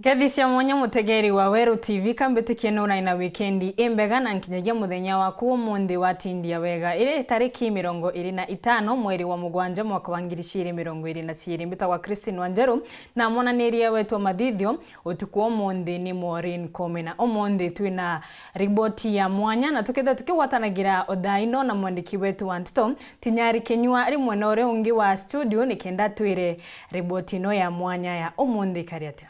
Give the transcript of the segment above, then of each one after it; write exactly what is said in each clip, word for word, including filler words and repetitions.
Ngethi cia mwanya, mutegeri wa Weru T V, kambitikie nuraina wikendi imbega na nkinyagia muthenya waku umunthi watindia wega. Iri tariki mirongo iri na itano mweri wa mugwanja mwaka wa ngiri ciiri mirongo iri na ciiri. Mbitagwa Christine Wanjeru na mwananiria wetu wa mathithio utuku wa umunthi ni Maureen Kome, na umunthi twina riboti ya mwanya na tukethira tukigwatanagira o thaa ino na mwandiki wetu wa nteto Tinyari Kinyua ari mwena uria ungi wa studio nikenda twire riboti ino ya mwanya ya umunthi ikari atia.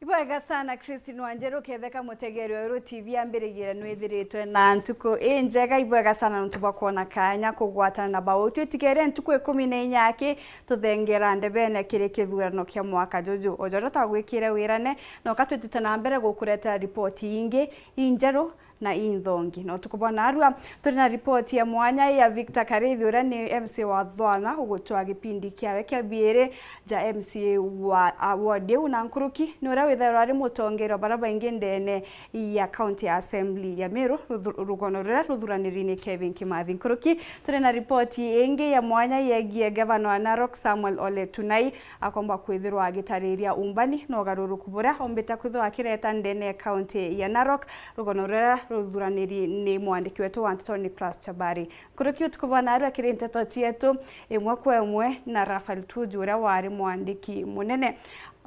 Ibwega sana Christine Wanjeru, ketheka mutegeri wa Weru T V ambirigiire nwithiritwe na ntuku injega. Ibwega sana nontu bwa kwona kanya kugwatana na bau. Twitigere ntuku ikumi na inya aki tuthengera ndebene kiri kithurano kia mwaka juju. Ojojo twagwikire wirane, noka twitite na mbere gukuretera ripoti ingi injeru na inthongi. No tukubona arua turi na ripoti ya mwanya ya Victor Karithi, uria ni M C A wa Thwana, ugutwa gipindi kiawe kia biiri ja M C A wa, a, ward iu, na nkuruki ni uria withairwa ari mutongeria wa baria baingi ndene ya County Assembly ya Meru, ruthu-, rugono ruria ruthuraniri ni Kevin Kimathi. Nkuruki turi na ripoti ingi ya mwanya yegie gavana wa Narok Samuel Ole Tunai, akomba kwithirwa agitariria umbani na ugaruruku buria ombite kwithirwa akireta ndene ya kaunti ya Narok, rugono ruria ruthuraniri ni mwandiki wetu wa nteto Nicholas Chabari. Nkuruki utuku bwa narua kiri nteto cietu imwe kwa imwe na Raphael Tuju, uria wari mwandiki munene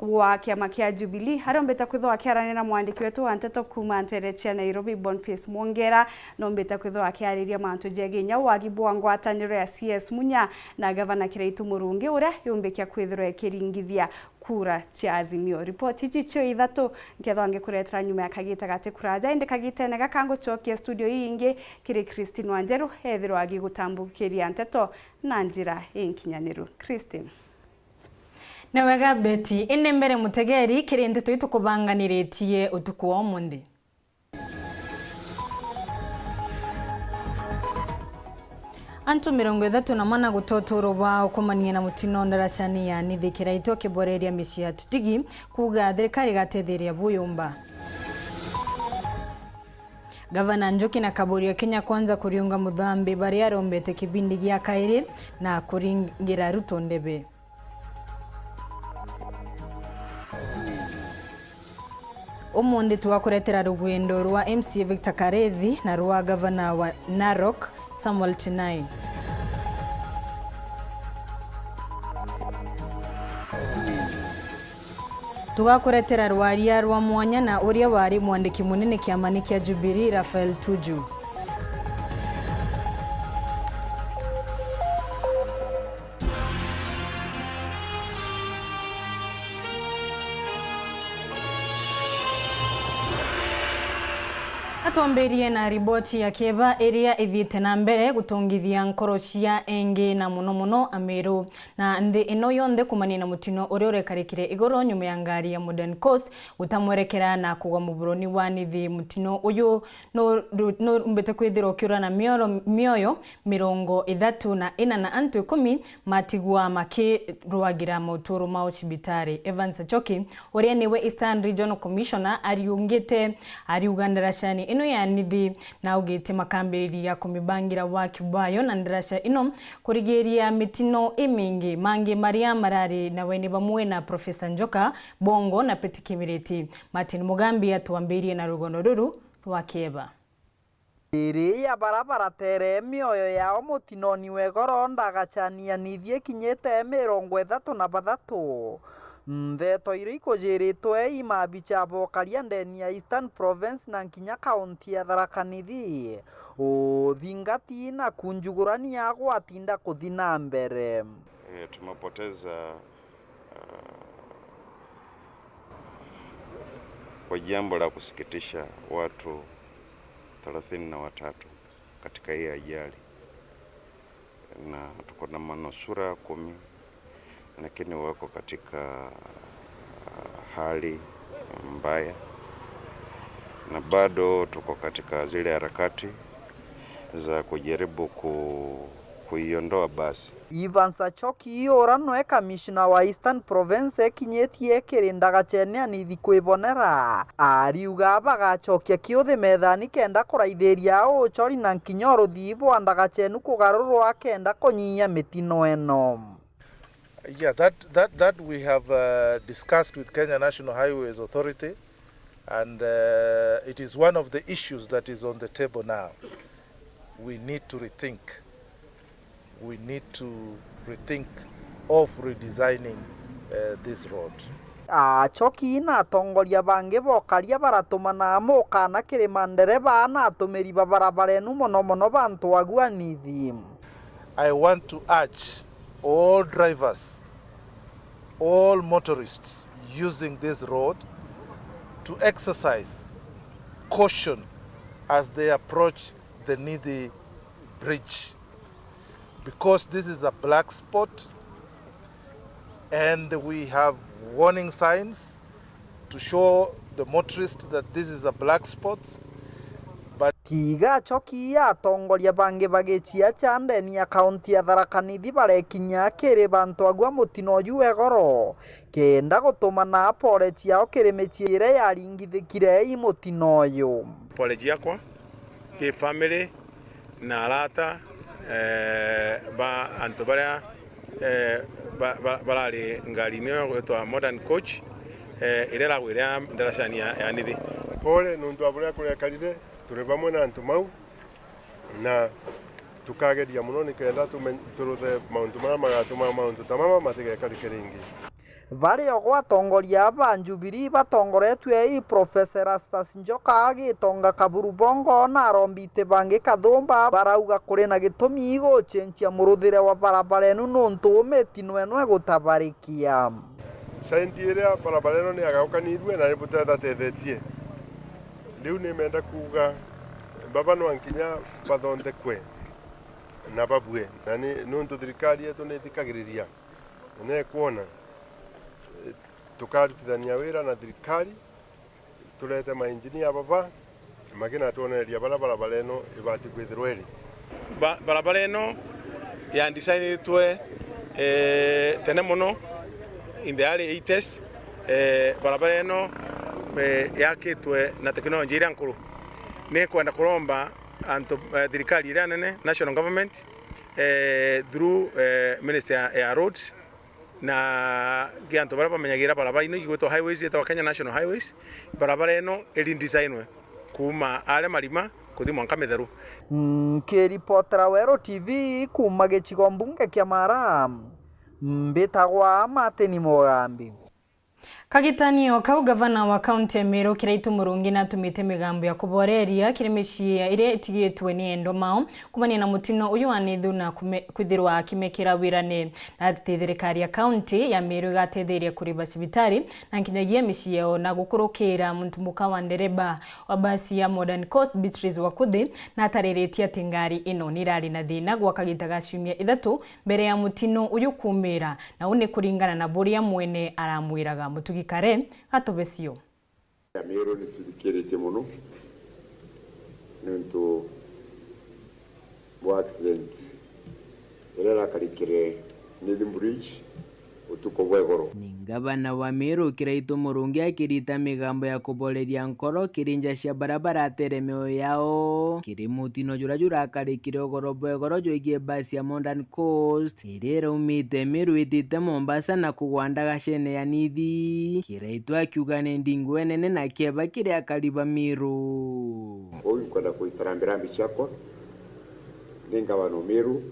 wa kiama kia Jubilee, aria ombite kwithirwa akiarania na mwandiki wetu wa nteto kuuma ntere cia Nairobi, Boniface Mwongera, na ombite kwithirwa akiariria mantu jegie inya wagi bwa ngwataniro ya C S Munya na gavana Kiraitu Murungi, uria yumbikia kwithirwa ikiringithia kura cia Azimio. Ripoti iji cio ithatu nkethwa ngikuretera nyuma ya kagita gati kuraja, indi kagitene gaka ngucokia studio ii ingi kiri Christine Wanjeru, ethirwa agigutambukiria nteto na njira inkinyaniru. Christine. Ni wega Betty, indi mbere mutegeri kiri nteto itukubanganiritie utuku wa umunthi. Antu mirongo ithatu na mana guta uturo bwao kumania na mutino ndaracani ya Nithi Kiraitu akiboreria micii ya Tutigi, kuuga thirikari igatetheria buyumba. Gavana Njuki na Kaburi ya Kenya Kwanza kuriunga Muthambi baria arombete kibindi gia kairi na kuringira Ruto ndebe. Umunthi tugakuretera rugendo rwa M C A Victor Karethi na rwa gavana wa Narok Samuel Tunai. Tugakuretera rwaria rwa mwanya na uria wari mwandiki munene kiamani kia Jubilee, Raphael Tuju. Atwambirie na riboti ya kieba iria ithiite na mbere gutungithia nkoro cia engi na mono mono Amiru na nthi ino yonthe kumania na mutino uria urekarikire iguru nyuma ya ngari ya Modern Coast gutamwerekera na kugwa muburoni wa Nithi. Mutino uyu nu-, nu-, nurumbite kwithirwa ukiura na mioro-, mioyo mirongo ithatu na ina na antu ikumi matigwa makirwagira mauturo mao cibitari. Evans Achoki, uria niwe Eastern Regional Commissioner, ariungite, ariuga ndaracani ino ya Nithi na augite makambiriria kumibangira waki bwayo na ndaraca ino kurigiria mitino imingi. Mangi maria marari nawe ni bamwe na Professor Njoka Bongo na Peti Kimiriti. Martin Mugambi atwambirie na rugono ruru rwa kieba. Iri ya bara baratere mioyo yao mutinoni wa igoro ndagacani ya Nithi ikinyite mirongo ithatu na bathatu. Ntheto iria ikujiritwe i mabicha bokaria ndeni ya Eastern Province na nkinya kaunti ya Tharaka Nithi, uthingati na kunjugurania gwatinda kuthi na mbere. Eh, tumepoteza, ah, kwa jambo la kusikitisha watu thelathini na watatu katika hii ajali, na tuko na manusura kumi, lakini wako katika, ah, hali mbaya, na bado tuko katika zile harakati za kujaribu ku-, kuiondoa basi. Evans Achoki, uria nwe kamishna wa Eastern Province, ekinyitie kiri ndagacene ya Nithi kwibonera, ariuga bagacokia kiuthi methani kenda kuraithiria ucori na nkinya uruthii bwa ndagacenu kugarurwa kenda kunyihia mitino ino. Yeah, that, that, that we have, uh, discussed with Kenya National Highways Authority, and, uh, it is one of the issues that is on the table now. We need to rethink. We need to rethink of redesigning, uh, this road. Acoki na atongoria bangi bokaria baratumana mukana kiri mandereba na atumiri ba barabara inu, mono mono bantu agua nithi. I want to urge all drivers, all motorists using this road to exercise caution as they approach the Nithi Bridge, because this is a black spot and we have warning signs to show the motorist that this is a black spot. But tiga acoki, atongoria bangi bagicia cha ndeni ya kaunti ya Tharaka Nithi barekinya kiri bantu agua mutino uyu wegoro, kenda gutumana pole ciao kiri micii iria yaringithikire i mutino uyu. Pole ciakwa ki family na arata, eh, ba antu baria, eh, ba, ba, barari ngari ino gwitwa Modern Coach, eh, iria iragwire ndaracani ya, ya Nithi. Pole nontu bwa buria kurekarire, turi bamwe na antu mau, na tukageria mono nikenda tumen-, turuthe mauntu maria magatuma mauntu ta mama matigekarike ringi. Bari o gwa atongoria ba Jubilee batongoretue i Professor Erastus Njoka, Gitonga Kaburu Bongo na arombite bangi kathumba, barauga kuri na gitumi gucenjia muruthire wa barabara inu nontu mitino ino igutabarikia. Saindi iria barabara ino ni yagaukanirue na ni butethatethetie. Riu nimenda kuuga baba no nkinya bathondekwe na babue, na ni nontu thirikari yetu ni ithikagiriria na ni ikwona. Eh, tukarutithania wira na thirikari, turete mainjinia baba, makinatwonereria baria barabara ino ibati kwithirwa iri. Ba-, barabara ino ya designitwe, eh, tene mono, in the early eighties. Eh, barabara ino, eh, yakitwe na teknolojia iria nkuru. Ni kwenda kuromba antu, eh, thirikari iria nene, national government, eh, through, eh, ministry ya, ya roads, na ki antu baria bamenyagira barabara ino igwitwa highways, itagwa Kenya National Highways, barabara ino iridesignwe kuuma aria marima kuthi mwanka mitheru. Nkiripotera Weru T V kuuma gicigo mbunge kia Mara, mbitagwa Martin Mugambi. Kagitanio kau, gavana wa kaunti ya Meru Kiraitu Murungi natumite migambo ya kuboreria kiri micii iria itigitwe ni endwa mao kumania na mutino uyu wa Nithi na kume-, kwithirwa akimekira wirane. Na ati thirikari ya kaunti ya Meru igatetheria kuriba cibitari na nkinyagia micii yao na gukurukira muntu muka wa ndereba wa basi ya Modern Coast Beatrice Wakuthi, na atariritie ati ngari ino ni irari na thina gwa kagita ga ciumia ithatu mbere ya mutino uyu kuumira, na uu ni kuringana na buria mwene aramwiraga. Mutugi Kare, gatobe cio. Meru ni tuthikiritie mono niuntu bwa accident iria irakarikire Nithi Bridge utuku bwa igoro. Ni ngavana wa Meru Kiraitu Murungi akirita migambo ya kuboreria nkoro kiri nja cia baria baratere mioyo yao kiri mutino juria jurakarikire ugoro bwa igoro jwegie basi ya Modern Coast iria iraumite Meru itite Mombasa na kugwa ndagacene ya Nithi. Kiraitu akiuga ni ndingu enene na kieba kiri akari ba Meru. Uu nkwenda kuita rambirambi ciakwa ni ngavana o Meru,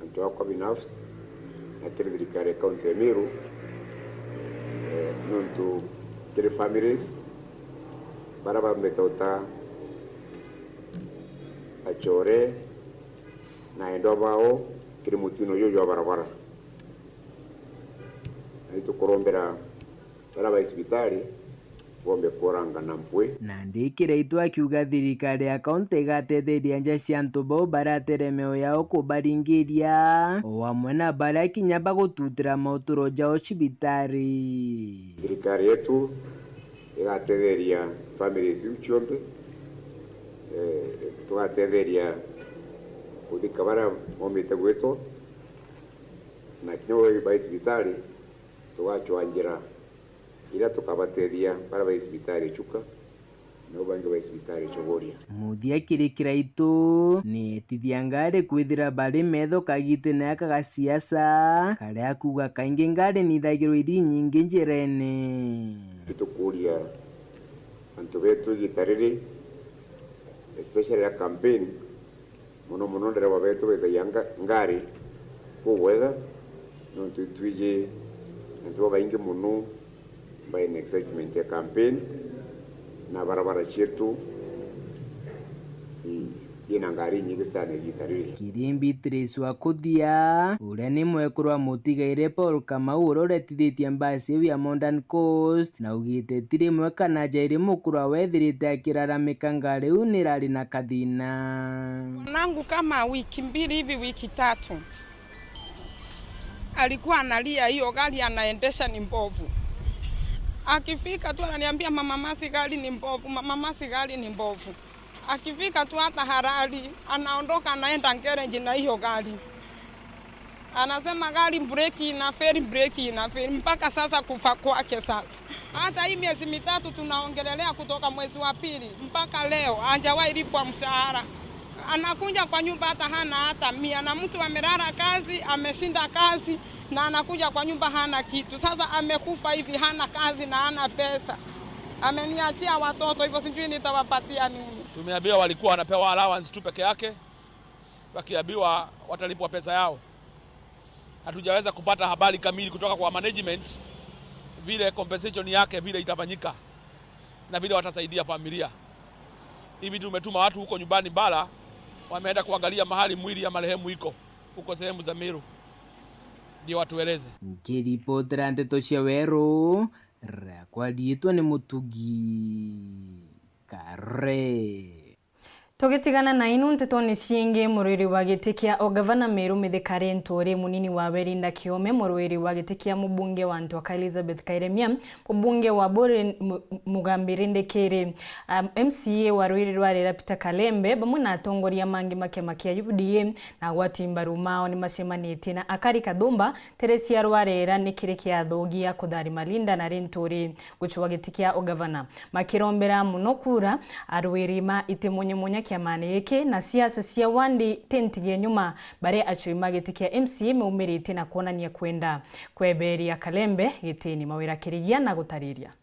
antu akwa binafsi, na kiri thirikari ya kaunti ya Meru, eh, niuntu kiri families baria baumite uta acore na endwa bao kiri mutino juju jwa barabara. Na itukurombera baria bai cibitari bombe kuranga na mpwi. Nandi Kiraitu akiuga thirikari ya kaunti igatetheria nja cia antu bau baratere mioyo yao kubaringiria, o amwe na baria kinya bagututira mauturo jao cibitari. Thirikari yetu igatetheria families iu cionthe, eh, tugatetheria kuthika baria bomite gwitwa, na kinya bai cibitari tugacwa njira iria tukabatethia baria bai cibitari Chuka, Nabo bangi bai cibitari Chogoria. Muthia kiri kiraitu, ni etithia ngari kwithira bari metho kagitene aka ga siasa, karia akuuga kaingi ngari nithagirwa iri inyingi njirene. Itukuria antu betu igita riri, especially ya campaign, mono mono ndereba betu bethagia nga-, ngari kuu bwega, nontu itwiji antu babaingi mono bai na excitement ya campaign, na barabara cietu i-, ina ngari inyingi sana igita riri. Kiri Beatrice wa Kuthia, uria ni mwekuru wa mutigaire Paul Kamau uria uretithitie mbasi iu ya Modern Coast, na augite ti rimwe kana jairi mukuru awe ethirite akiraramika ngari iu nirari na kathina. Mwanangu kama wiki mbili hivi, wiki tatu, alikuwa analia, hiyo gari anaendesha ni mbovu. Akifika tu ananiambia, "Mama Mercy, gari ni mbovu, Mama Mercy, gari ni mbovu." Akifika tu hata Harari, anaondoka anaenda garage na hiyo gari. Anasema gari breki inafeli, breki inafeli. Mpaka sasa kufa kwake sasa. Hata hii miezi mitatu tunaongelelea kutoka mwezi wa pili mpaka leo, hajawahi lipwa mshahara. Anakuja kwa nyumba hata hana hata mia, na mtu amelala kazi, ameshinda kazi, na anakuja kwa nyumba hana kitu. Sasa amekufa hivi, hana kazi na hana pesa. Ameniachia watoto, hivyo sijui nitawapatia nini. Tumeambiwa walikuwa wanapewa allowance tu peke yake, wakiambiwa watalipwa pesa yao. Hatujaweza kupata habari kamili kutoka kwa management vile compensation yake vile itafanyika na vile watasaidia familia. Hivi tumetuma watu huko nyumbani Bara, wameenda kuangalia mahali mwili ya marehemu iko huko sehemu za Meru, ndio watueleze. Nkiripotera ndeto cia Weru, riakwa riitwa ni Mutugi Kare. Tugitigana na inu ntetone ciingi, murwiri wa giti kia ugavana Meru Mithika Linturi, munini wawe Linda Kiome, murwiri wa giti kia mubunge wa Ntuaka Elizabeth Kairemia, mubunge wa Buri Mu-, Mugambi Rindikiri, um, M C A wa rwiri rwa Rera Peter Kalembe, bamwe na atongoria mangi ma kiama kia U D A na agwati mbaru mao ni macemanitie na Akari Kathumba, Teresia Rwarera ni kiri kiatho gia kutharima Linda na Linturi gucua giti kia ugavana, makirombera mono kura arwiri ma iti munyamunya kiamani giki, na siasa cia wandi ti ntigie nyuma, baria acui ma giti kia M C A maumirite na kwonania kwenda kweberia Kalembe gitini. Mawira Kirigia na gutariria.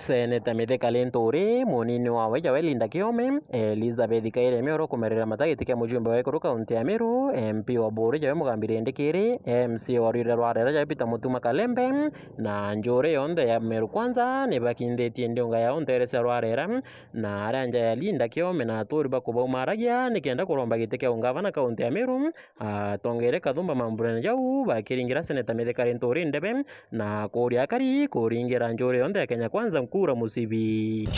Seneta Mithika Linturi, munini wawe jawe Linda Kiome, Elizabeth Kairemia uria ukumerera mata giti kia mujumbe wa ekuru kaunti ya Meru, M P wa Buri jawe Mugambi Rindikiri, M C A wa rwiri rwa Rera jawe Peter Mutuma Kalembe, na njuri yonthe ya Meru Kwanza nibakinditie ndiunga yao ntere cia Rwarera, na aria nja ya Linda Kiome na aturi bakubaumaragia nikenda kuromba giti kia ungavana kaunti ya Meru. Atongeere Kathumba mamburene jau, bakiringira Seneta Mithika Linturi ndebe, na kuuria akari kuringira njuri yonthe ya Kenya Kwanza nkura mucibi.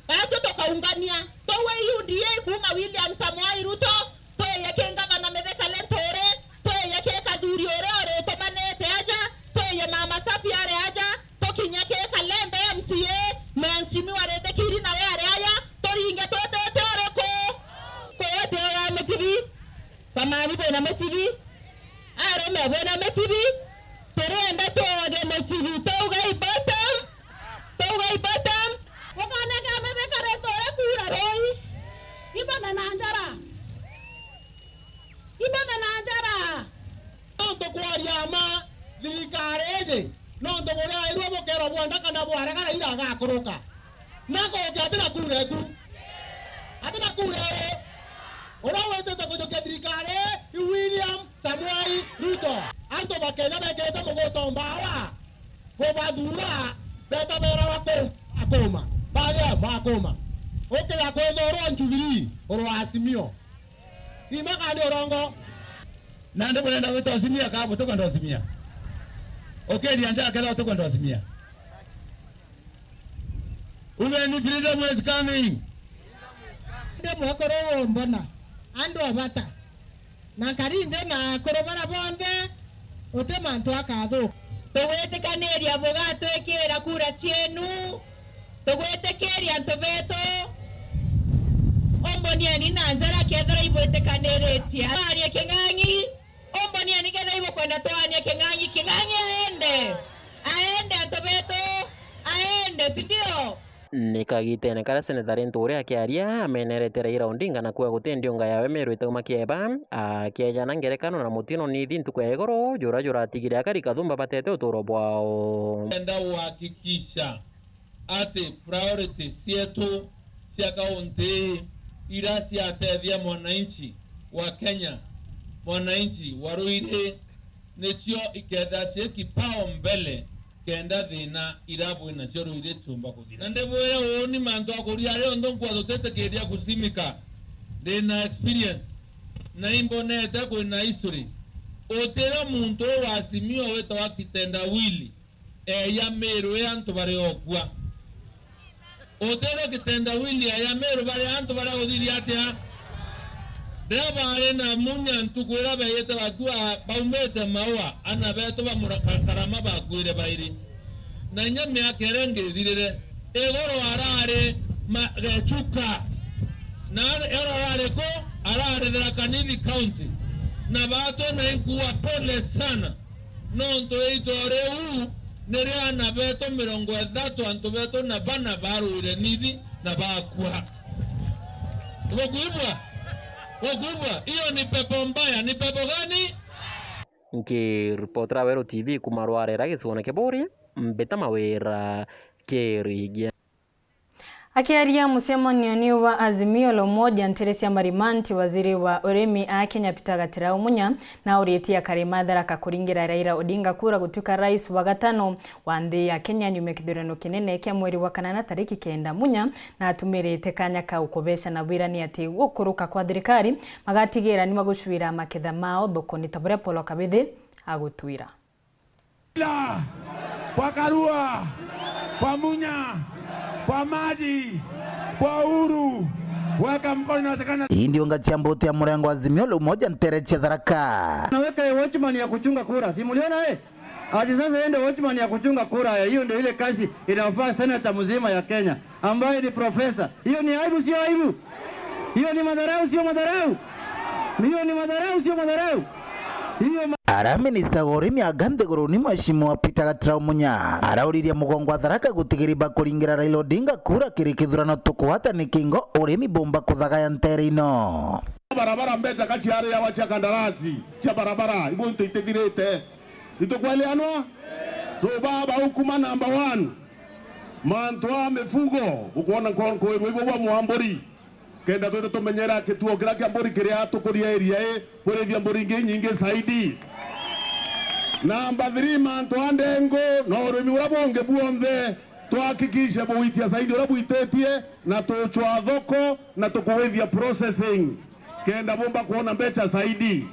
Batu tukaungania, tuwe U D A kuuma William Samoei Ruto, tuye ki ngavana Mithika Linturi, tuye ki Kathuri uria uritumanite aja, tuye Mama Safi ari aja, tukinye ki Kalembe M C A, Mheshimiwa Rindikiri nawe ari aja, turinge twitite uriku? Kwitio ya mitibi, bamani bwina mitibi, arume bwina mitibi, turienda tuoge mitibi, tuugei bottom, tuugei bottom. Ukanega Mithika Linturi kura rui, ibona na njara. Ibona na njara. Nontu kwaria mma, thirikari iji, nontu buriairwe bukeerwa bwonda kana bwaregana ira agakuruka. Na akogokia atina kura eku. Atina kura ii. Uria witite kujukia thirikari i William Samoei Ruto. Antu ba Kenya bekirite muguto mbawa, kubathuura, beta beerawa ku-, akuma. Baria bakuma. Ukija kwithurwa Jubilee, urwa Azimio. Ima kana ni urongo? Nandi burenda gwita Azimio, kana butikwenda Azimio? Ukiria nja akethira utikwenda Azimio. Ugeni, freedom is coming. Ndi mwekuru umbona, andu a bata. Na nkari nthi na akuru bara bonthe, uti mantu akathuka. Tugwitikaniria bugatwikira kura cienu. Tugwitikiria antu betu, umbu Mbonieni na njara kethira ibwitikaniritie. Arie King'ang'i, umbonieni kethira ibukwenda twaanie King'ang'i. King'ang'i aende. Aende antu betu. Aende, si ndio? Ni kagitene karia Seneta Rintu uria akiaria amenerete Raila Odinga na kuuga guti ndiunga yawe Meru itauma kieba, akiejana ngerekano na mutino nithi ntuku ya igoro, jura juratigire akari kathumba batete uturo bwao. Ndenda uhakikisha ati priority cietu cia kaunti ii iria ciatethia mwananchi wa Kenya, mwananchi wa Ruiri, nicio ikethira cii kipao mbele kenda thina iria bwi nacio Ruiri ciumba kuthira. Na ndibwire uuni, mantu a kuria aria onthe nkwa tutitikiria kusimika. Ndina experience na imbonete kwina history. Utira muntu uu wa Azimio witagwa Kitendawili eeya Meru ii antu bari okua. Utethwa Kitendawili eeya Meru bari antu baria guthithia atia? Riria baari na Munya ntuku iria beeyite bakua baumite Maua, ana beetu ba Mura-, Ka-, Karama bakuire bairi. Na inya miaka iria ingi ithirire, igoro araari ma-, Gechuka. Na ara-, igoro araari ku? Araari Tharaka Nithi County. Na baatwi na inkuua pole sana. Nontu iitwa riu ni ria ana beetu mirongo ithatu, antu beetu na bana baarwire Nithi na baakua. Gukuibwa? Gukuibwa? Hiyo ni pepo mbaya. Ni pepo gani? Nkiripotera Weru T V kuuma Rwarera gicigoone kia Buuri, Mbita Mawira Kirigia. Akiaria mucemanio-ini wa Azimio la Umoja nteere cia Marimanti, waziri wa urimi a Kenya Peter Gatirau Munya nauritie akari ma Tharaka kuringira Raila Odinga kura gutuika rais wa gatano wa nthi ya Kenya nyuma ya kithurano kinene kia mweri wa kanana tariki kenda. Munya natumirite kanya kau kubeca na wirani ati gukuruka kwa thirikari magatigira ni magucuira maketha mao thokone ta buria Paul Kabithi agutwira. Kwa Karua, kwa Munya, kwa Maji, kwa Uhuru, weka mkono inawezekana. Ii ndiunga cia mbuti ya murengo wa Azimio la Umoja nteere cia Tharaka. Naweka watchman ya kuchunga kura, si muliona eh? Ati sasa yeye ndio watchman ya kuchunga kura, hiyo ndio ile kazi inafaa senator mzima ya Kenya. Ambaye ni profesa. Hiyo ni aibu, sio aibu? Hiyo ni madharau, sio madharau? Hiyo ni madharau, sio madharau? Hiyo ma- Ara minista wa urimi anga nthiguruni Mheshimiwa Peter Gatirau Munya arauririe mugongo wa Tharaka gutigiri bakuringira Raila Odinga kura kiri kithurano tukwata ni kingo urimi bumba kuthagaya nteere ino. Barabara mbeca kaciari yawa cia kandarasi cia barabara, ibu ntu itithirite. Itukweleanwa? So baba ukuma number one. Mantu a mifugo, ukwona nko-, nkoirwe ibo bwa mwamburi. Kenda twite tumenyera kituo kiria kia mburi kiria tukuria area ii, burithia mburi ingi nyingi zaidi. Number three, mantu a ndengu na urimi uria bungi bwonthe, tuhakikishe buwitia zaidi uria bwititie, na tucwa thoko, na tukuwithia processing, kenda bumba kwona mbeca zaidi.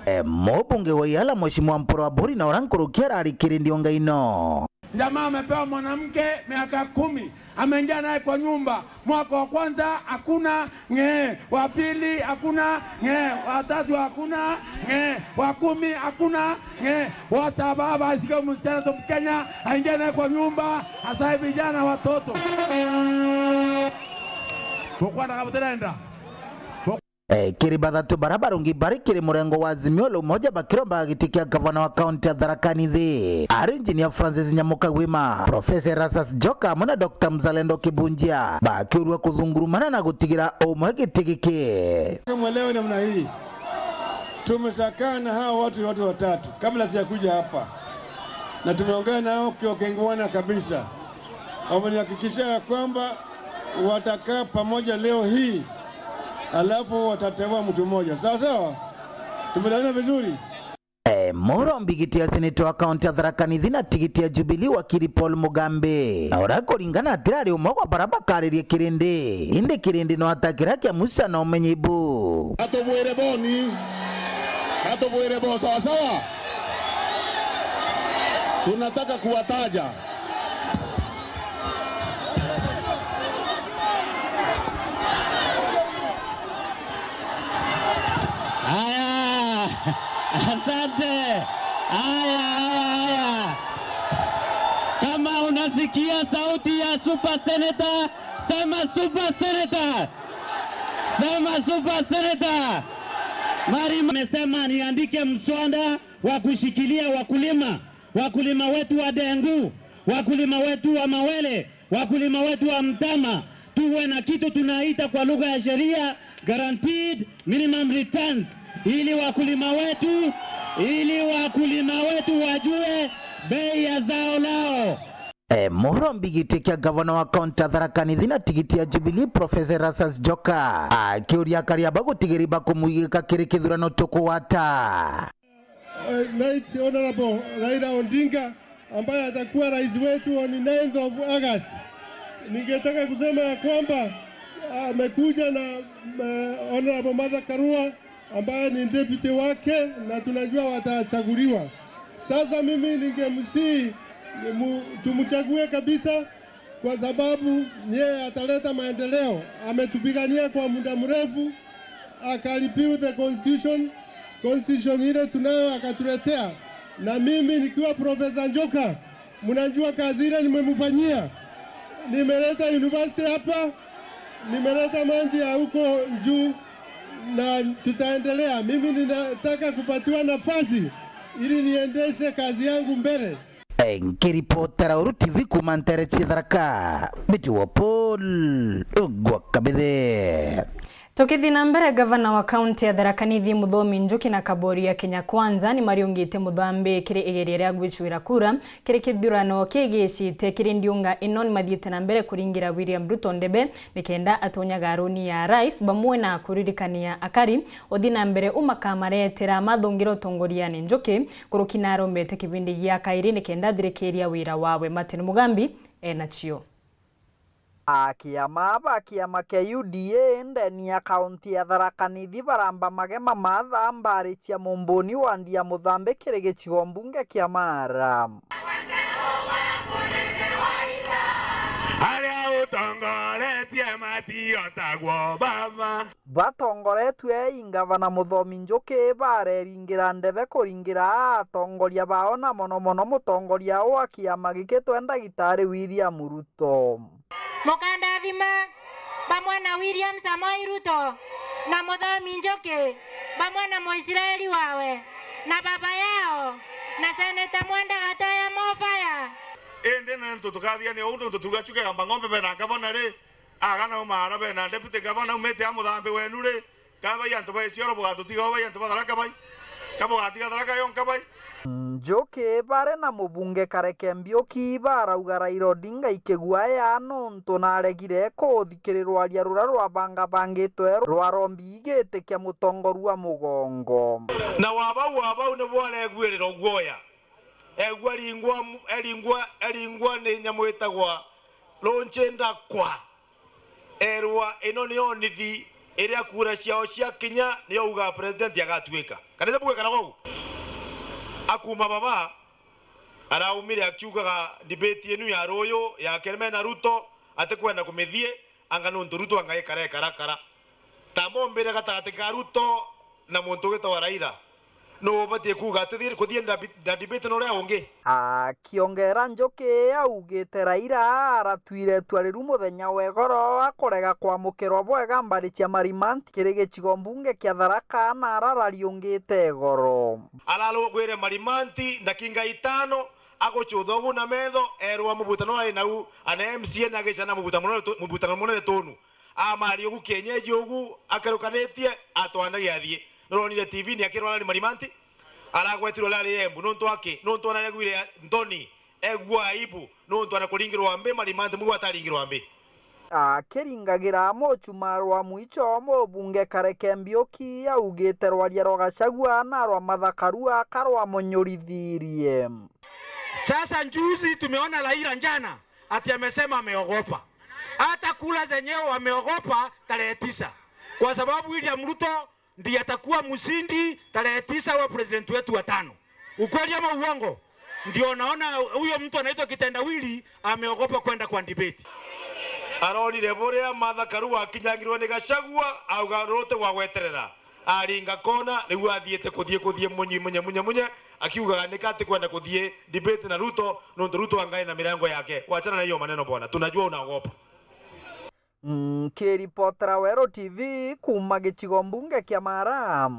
E, mubunge wa Iala, Mheshimiwa Mpuru Aburi, na uria nkuruki arari kiri ndiunga ino. Jamaa amepewa mwanamke miaka kumi, ameingia naye kwa nyumba. Mwaka wa kwanza hakuna ng'ee, wa pili hakuna ng'ee, wa tatu hakuna ng'ee, wa kumi hakuna ng'ee. Wacha baba asikie msichana tu Mkenya, aingie naye kwa nyumba, asae vijana watoto. Bukwenda kama tutaenda. Eh, kiri bathatu bara barungi bari kiri murengo wa Azimio la Umoja bakirombaga giti kia gavana wa kaunti ya Tharaka Nithi, ari Engineer Francis Nyamukagwima, Professor Erastus Njoka amwe na Doctor Mzalendo Kibunjia, bakiurua kuthungurumana na gutigira umwe giti giki. Mwelewe namna hii, tumeshakaa na hawa watu, watu watatu kabla sijakuja hapa, na tumeongea nao kwa kiungwana kabisa. Wamenihakikishia ya kwamba watakaa pamoja leo hii, alafu watateua mtu mmoja. Sawa sawa? Tumeelewana vizuri? Eh, murombi giti ya seneta wa kaunti ya Tharaka Nithi na tigiti ya Jubilee, wakiri Paul Mugambi, na uria kuringana atirari umwe gwa bara bakaririe kirindi, indi kirindi no atakira kia Musa na umenyi bu. Atubwire boni, atubwire bo, sawa sawa? Tunataka kuwataja. Haya, asante. Haya, haya, haya. Kama unasikia sauti ya Super Senator, sema Super Senator. Sema super senator. Mari amesema niandike mswada wa kushikilia wakulima, wakulima wetu wa dengu, wakulima wetu wa mawele, wakulima wetu wa mtama, tuwe na kitu tunaita kwa lugha ya sheria guaranteed minimum returns, ili wakulima wetu, ili wakulima wetu wajue bei ya zao lao. E, Murombi giti kia gavana wa kaunti ya Tharaka Nithi na tigiti ya Jubilee, Professor Erastus Njoka akiuria akari aba gutigiri ba kumwigika kiri kithurano tukugwata. Eh, Right Honorable Raila Odinga ambaye atakuwa rais wetu on ninth of August. Ningetaka kusema ya kwamba amekuja na eh, Honorable Martha Karua ambaye ni deputy wake na tunajua watachaguliwa. Sasa mimi ningemsihi mu- tumchague kabisa kwa sababu yeye ataleta maendeleo. Ametupigania kwa muda mrefu, aka repeal the constitution, constitution ile tunayo akatuletea. Na mimi nikiwa Professor Njoka, mnajua kazi ile nimemfanyia. Nimeleta university hapa, nimeleta maji ya huko juu na tutaendelea. Mimi ninataka kupatiwa nafasi ili niendeshe kazi yangu mbele. Nkiripotera Uru T V kuuma ntere cia Tharaka, Mbithi wa Paul Ogwa Kabithe. Tukithi na mbere, gavana wa kaunti ya Tharaka Nithi Muthomi Njuki na Kabori ya Kenya Kwanza ni mariungite muthambi kiri igeria ria gwicuira kura kiri kithurano kigicite kiri ndiunga ino. Ni mathiite na mbere kuringira William Ruto ndebe nikenda atonyaga aruni ya rais, bamwe na kuririkania akari uthi na mbere umakamaretera mathungire utongoriani. Njuki kuruki na arombete kibindi gia kairi nikenda athirikiria wira wawe. Martin Mugambi enacio. Akiama ba kiama kia U D A ndeni ya kaunti ya Tharaka Nithi baramba magema matha mbari cia Mumbuni wandi ya Muthambi kiri gicigo mbunge kia Mara. Aria utongoretie matiotagwo baba. Batongoretue i ngavana Muthomi Njuki bareringira ndebe kuringira atongoria bao, na mono mono mutongoria wa kiama giki twe Ndagitari William Ruto. Mukandathima bamwe na William Samoei Ruto na Muthomi Njuki bamwe na Muisraeli wawe na baba yao na Seneta Mwenda Gataya Mofaya. Indi ni antu tukathiania uu, nontu tuga chuke gamba ng'ombe bena gavana ri, agana umara bena deputy gavana umite a Muthambi wenu ri, Ka bai antu ba Isiolo bugatutiga o bai antu ba Tharaka bai? Ka bugatiga Tharaka yonka bai? Njuki bari na mubunge Kareke Mbiuki barauga Raila Odinga ikiguaya nontu naregire kuthikirirwa rwaria ruria rwabangabangitwe rwa rombi igiti kia mutongoria mugongo. Na wabau wabau nibo areguirira guoya. Egua eringwa, eringwa, eringwa ni nyamu itagwa runchi ndakwa. Erwa, ino niyo nithi iria kura ciao ciakinya, niyo uga president agatuika. Kana ita bugwikara gwau? Akuma baba, araumire akiugaga debate yenu ya ruyu ya Kereme na Ruto, atikwenda kumithie, anga nontu Ruto anga ikara ikarakara. Tamba umbire gatagati ka Ruto na muntu ugitagwa Raila. Nuu ubatie kuuga ati thi-, kuthii na bi-, na debate na uria ungi? Akiongera Njuki augite Raila aratuire itua riru muthenya wa igoro akurega kwamukirwa bwega mbari cia Marimanti kiri gicigo mbunge kia Tharaka na ararariungite igoro. Ararugwire Marimanti ndakinga itano, agucutha ugu na metho, erwa mubutano ari nau, ana M C A na agicana mubutano munene tu-, mubutano munene tunu. Amari ugu kienyeji ugu, akerukanitie, atwanagia athie. Nuronire T V-ini akirwa arari Marimanti? Aragwetirwe arari Embu. Nontu aki? Nontu anaregwire nthoni, egua aibu, nontu anakuringirwa mbi Marimanti, mugwata aringirwa mbi. Akiringagira muchuma rwa mwicho, mubunge Kareke Mbiuki augite rwaria rwa Gachagua na rwa Martha Karua karwamunyorithirie. Sasa juzi tumeona Raila jana ati amesema ameogopa. Hata kula zenyewe wameogopa tarehe tisa. Kwa sababu William Ruto ndiye atakuwa mshindi tarehe tisa wa president wetu wa tano. Ukweli ama uongo? Ndio naona huyo mtu anaitwa Kitendawili ameogopa kwenda kwa debate. Aronire buria Martha Karua akinyangirwe ni Gachagua, auga ruti gwa gweterera. Aringa kona, riu athiite kuthie, kuthie munyi, munye, munye, munye, akiugaga nika atikwenda kuthie debate na Ruto, nontu Ruto angai na mirango yake. Wachana na hiyo maneno bwana, tunajua unaogopa. Nkiripotera Weru T V kuuma gicigo mbunge kia Mara,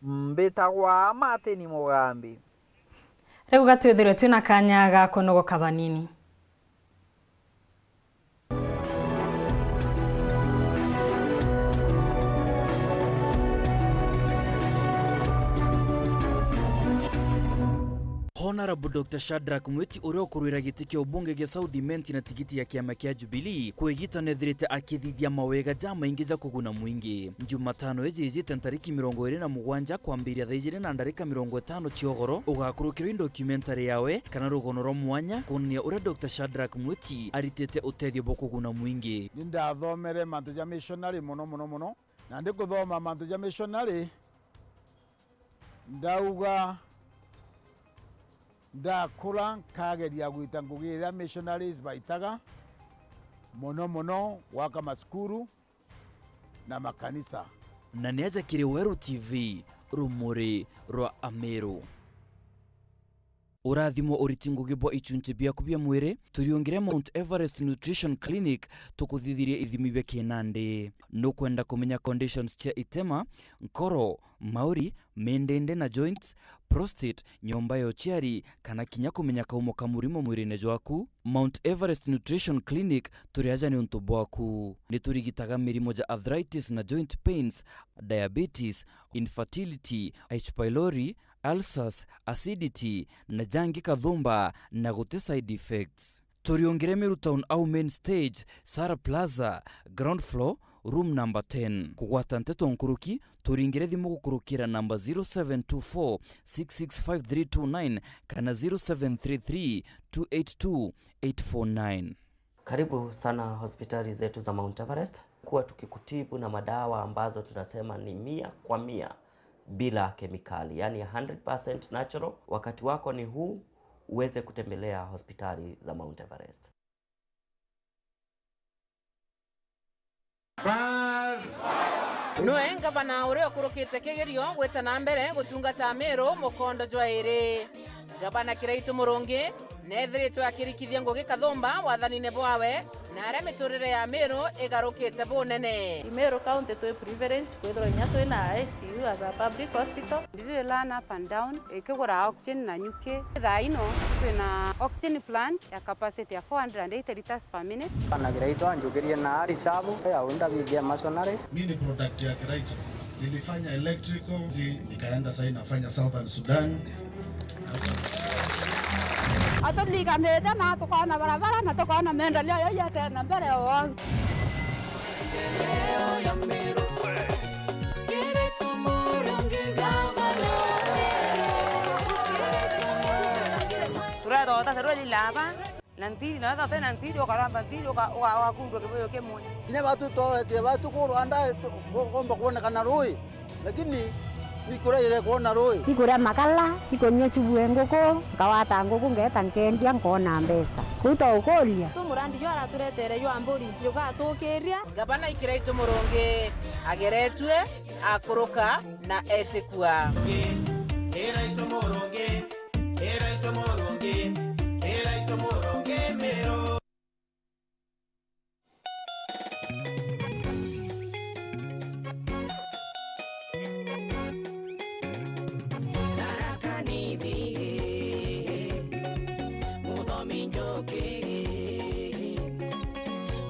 mbitagwa Martin Mugambi. Riu ga twithirwe twina kanya ga kunogoka banini. Honourable Doctor Shadrack Mwiti, uria ukurwira giti kia ubunge gia South Imenti na tigiti ya kiama kia Jubilee, kwa igita nethirite akithithia mawega jamaingi ja kuguna mwingi. Jumatano iji ijite ntariki mirongo iri na mugwanja kwambiria thaa ijiri na ndarika mirongo itano cia ugoro, ugakurukirwa i documentary yawe kana rugono rwa mwanya kwonania uria Doctor Shadrack Mwiti aritite utethio bwa kuguna mwingi. Ni ndathomere mantu ja missionary mono, mono, mono, na ndikuthoma mantu ja missionary, ndauga ndakura nkageria gwita ngugi iria missionaries baitaga, mono, mono gwaka macukuru na makanisa. Na ni aja kiri Weru T V, rumuri rwa Ameru. Urathimo uriti ngugi bwa ichunchi biaku bia mwiri, turiungire Mount Everest Nutrition Clinic tukuthithirie ithimi bia kinandi. Nukwenda kumenya conditions cia itema, nkoro, mauri, mindindi na joints, prostate, nyomba ya uciari, kana kinya kumenya kaumo ka murimo mwirine jwaku? Mount Everest Nutrition Clinic turi aja niuntu bwaku. Ni turigitaga mirimo ja arthritis na joint pains, diabetes, infertility, H. pylori, ulcers, acidity, na jangi kathumba, na guti side effects. Turiungire Meru Town au main stage, Sara Plaza, ground floor, room number ten. Kugwata nteto nkuruki, turingire thimu gukurukira namba zero seven two four six six five three two nine kana zero seven three three two eight two eight four nine. Karibu sana hospitali zetu za Mount Everest. Kuwa tukikutibu na madawa ambazo tunasema ni mia kwa mia bila kemikali, yani hundred percent natural. Wakati wako ni huu uweze kutembelea hospitali za Mount Everest. Nwe ngavana uria ukurukite kigerio gwita na mbere gutungata Meru mukondo jwa iri. Gavana Kiraitu Murungi neethiritwe akirikithia ngugi kathumba wathanine bwawe, na aria miturire ya Meru igarukite bunene. Meru County twi privileged kwithirwa inya twi na I C U as a public hospital. Ndiri learn up and down, ikigura oxygen na nyuki. Thaa ino twina oxygen plant ya capacity ya four hundred and eighty liters per minute. Bana Kiraitu anjukirie na ari shabu ya unda bithia masonary. Mi ni product ya Kiraitu. Nilifanya electrical, nikaenda sasa nafanya Southern Sudan. Aturiganite na tukoona barabara na tukoona maendeleo yaiete na mbere o. Turethota serweli laba na ntiri, na wethira utina ntiri, ukaramba ntiri, uka-, uka-, ugakundwa kibuyu kimwe. Kinya batu tworetie batu kurwa nda, tu-, ku-, kumba kwonekana rui, lakini ni kuria ire kwona rui. Ikuria makala, ikunyua cubu e nguku, nkawata nguku, ngeeta nkendia, nkoona mbeca. Kuu twaukuria. Tu murandi jwa araturetere jwa mburi, jugatukiria. Ngavana Kiraitu Murungi ageretue, akuruka na etikua. Kiraitu Murungi, Kiraitu Murungi, Kiraitu Murungi Meru. Tharaka Nithi, Muthomi Njuki,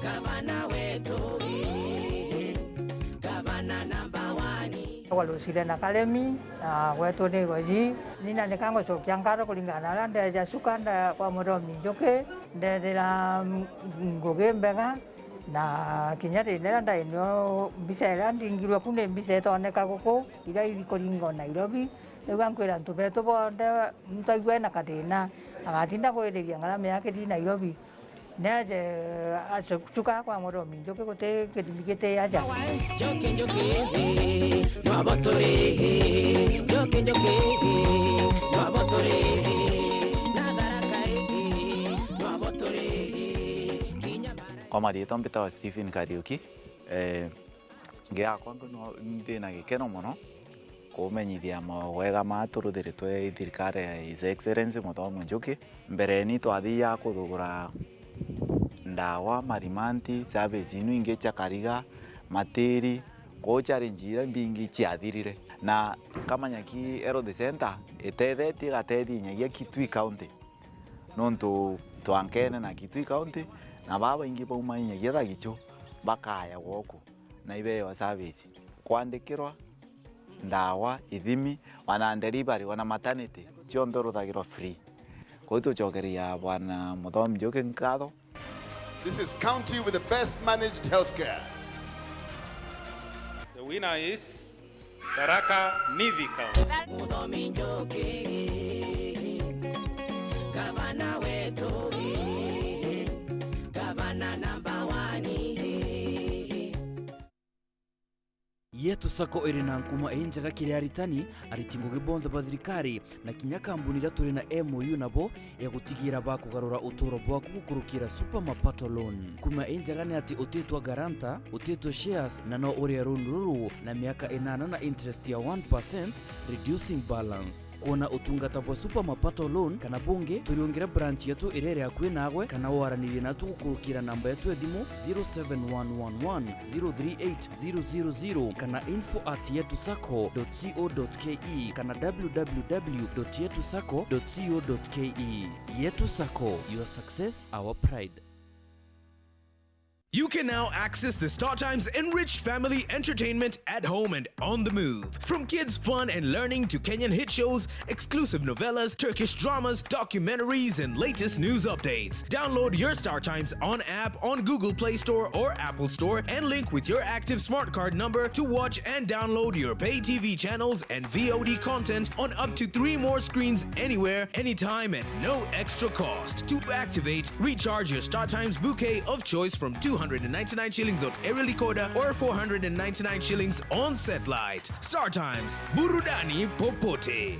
gavana wetu, gavana number one. Kwa Lucile na Karemi, na gwetu ni Goji. Nina nika ngucokia ngatho kuringana na aria ndeeja cuka nda kwa Muthomi Njuki, ndethira, mm, ngugi mbega, na kinya thina iria ndai nio mbica iria ndingirwe ku ni mbica itoneka guku, iria iri kuringa o Nairobi. Riu ankwira antu betu bonthe, muntu aigua ena kathina, agatinda kwiriria ngarama yake ithii Nairobi. Neeje acuka kwa Muthomi Njuki guti kithimi giti aja. Njuki, Njuki, nwabotori, Njuki, Njuki, nwabotori, na Tharaka, nwabotori, kinya Mara. Kwa mariitwa mbitawa Stephen Kariuki. Eh, Ngiakwa ndu no ndi na gikeno mono kuumenyithia mawega maa turuthiritwe i thirikari ya His Excellency Muthomi Njuki. Mbere ni twathiaga kuthugura Ndawa, marimanti, service inu ingi cia kariga, matiri, kwou challenge iria mbingi ciathirire. Na Kamanyaki Health Centre itethetie, igateethia inyagia Kitui County. Nontu twankene na Kitui County, na baa baingi bauma inyagia Thagichu bakaya gwoku na ibeewa service. Kwandikirwa, ndawa, ithimi, ona delivery, ona maternity, cionthe uruthagirwa free. Kwou tucokeria Bwana Muthomi Njuki nkatho. This is county with the best managed healthcare. The winner is Tharaka Nithi County. Muthomi Njuki, gavana wetu, gavana number one. Yetu Sacco iri na nkuma injega kiri aritani, ariti ngugi bonthe ba thirikari, na kinya kambuni iria turi na M O U nabo ya gutigira bakugarura uturo bwaku gukurukira Super Mapato Loan. Nkuma injega ni ati utitwa guarantor, utitwa shares, na no urie loan ruru na miaka inana na interest ya one percent, reducing balance. Kwona utungata bwa Super Mapato Loan kana bungi, turiungire branch yetu iria iri akui naagwe, kana waranirie natu gukurukira namba yetu ya thimu zero seven one one one zero three eight zero zero zero kana info at yetu sacco dot co dot ke kana w w w dot yetu sacco dot co dot ke. Yetu Sacco, your success, our pride. You can now access the StarTimes enriched family entertainment at home and on the move. From kids' fun and learning to Kenyan hit shows, exclusive novellas, Turkish dramas, documentaries, and latest news updates. Download your StarTimes On app on Google Play Store or Apple Store and link with your active smart card number to watch and download your pay T V channels and V O D content on up to three more screens anywhere, anytime, at no extra cost. To activate, recharge your StarTimes bouquet of choice from two hundred and ninety-nine shillings on Aerial Decoder or four hundred and ninety-nine shillings on Satellite. StarTimes, burudani popote.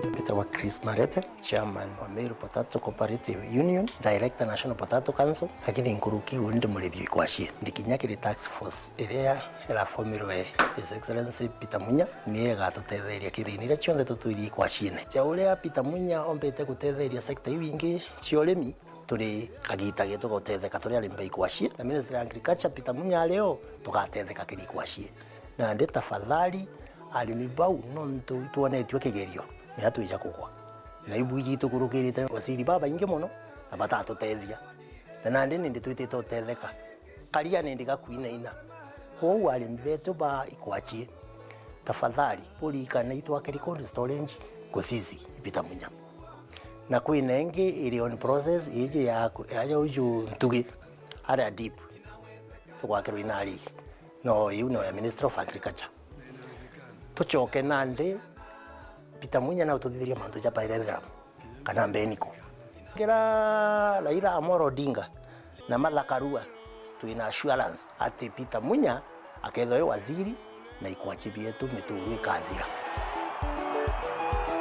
Mbitagwa Chris Marete, chairman wa Meru Potato Cooperative Union, director National Potato Council, lakini nkuruki uu ndi murimi ikwachie. Ndi kinya kiri task force iria irafomirwe His Excellency Peter Munya, niyo igatutetheria kithini iria cionthe tutwiri ikwachine. Ja uria Peter Munya ombite gutetheria sector iu ingi cia urimi, turi kagita getu gutetheka turi arimi ba ikwachie, na Ministry ya Agriculture Peter Munya ari o, tugatetheka kiri ikwachie. Nandi tafadhali, arimi bau, nontu itwonetue kigerio, ni atwija kugwa. Na ibu iji itukurukirite waziri babaingi mono, na batatutethia. Na nandi nindi twitite utetheka. Karia nindi gakwinaina. Kwou arimi betu ba ikwachie, tafadhali, uririkane itwakiri cold storage Gusisi, i Peter Munya. Na kwina ingi iri on process, iji ya ku-, ya, ya uju Ntugi, aria deep, tugwakirwa inari. No, iu no ya Ministry of Agriculture. Tucoke nandi, Peter Munya na ututhithirie mantu ja pyrethrum, kana mbeniko. Kira Raila Amolo Odinga na Martha Karua, twina assurance ati Peter Munya akethwa e waziri na ikwachi bietu mituru ikathira.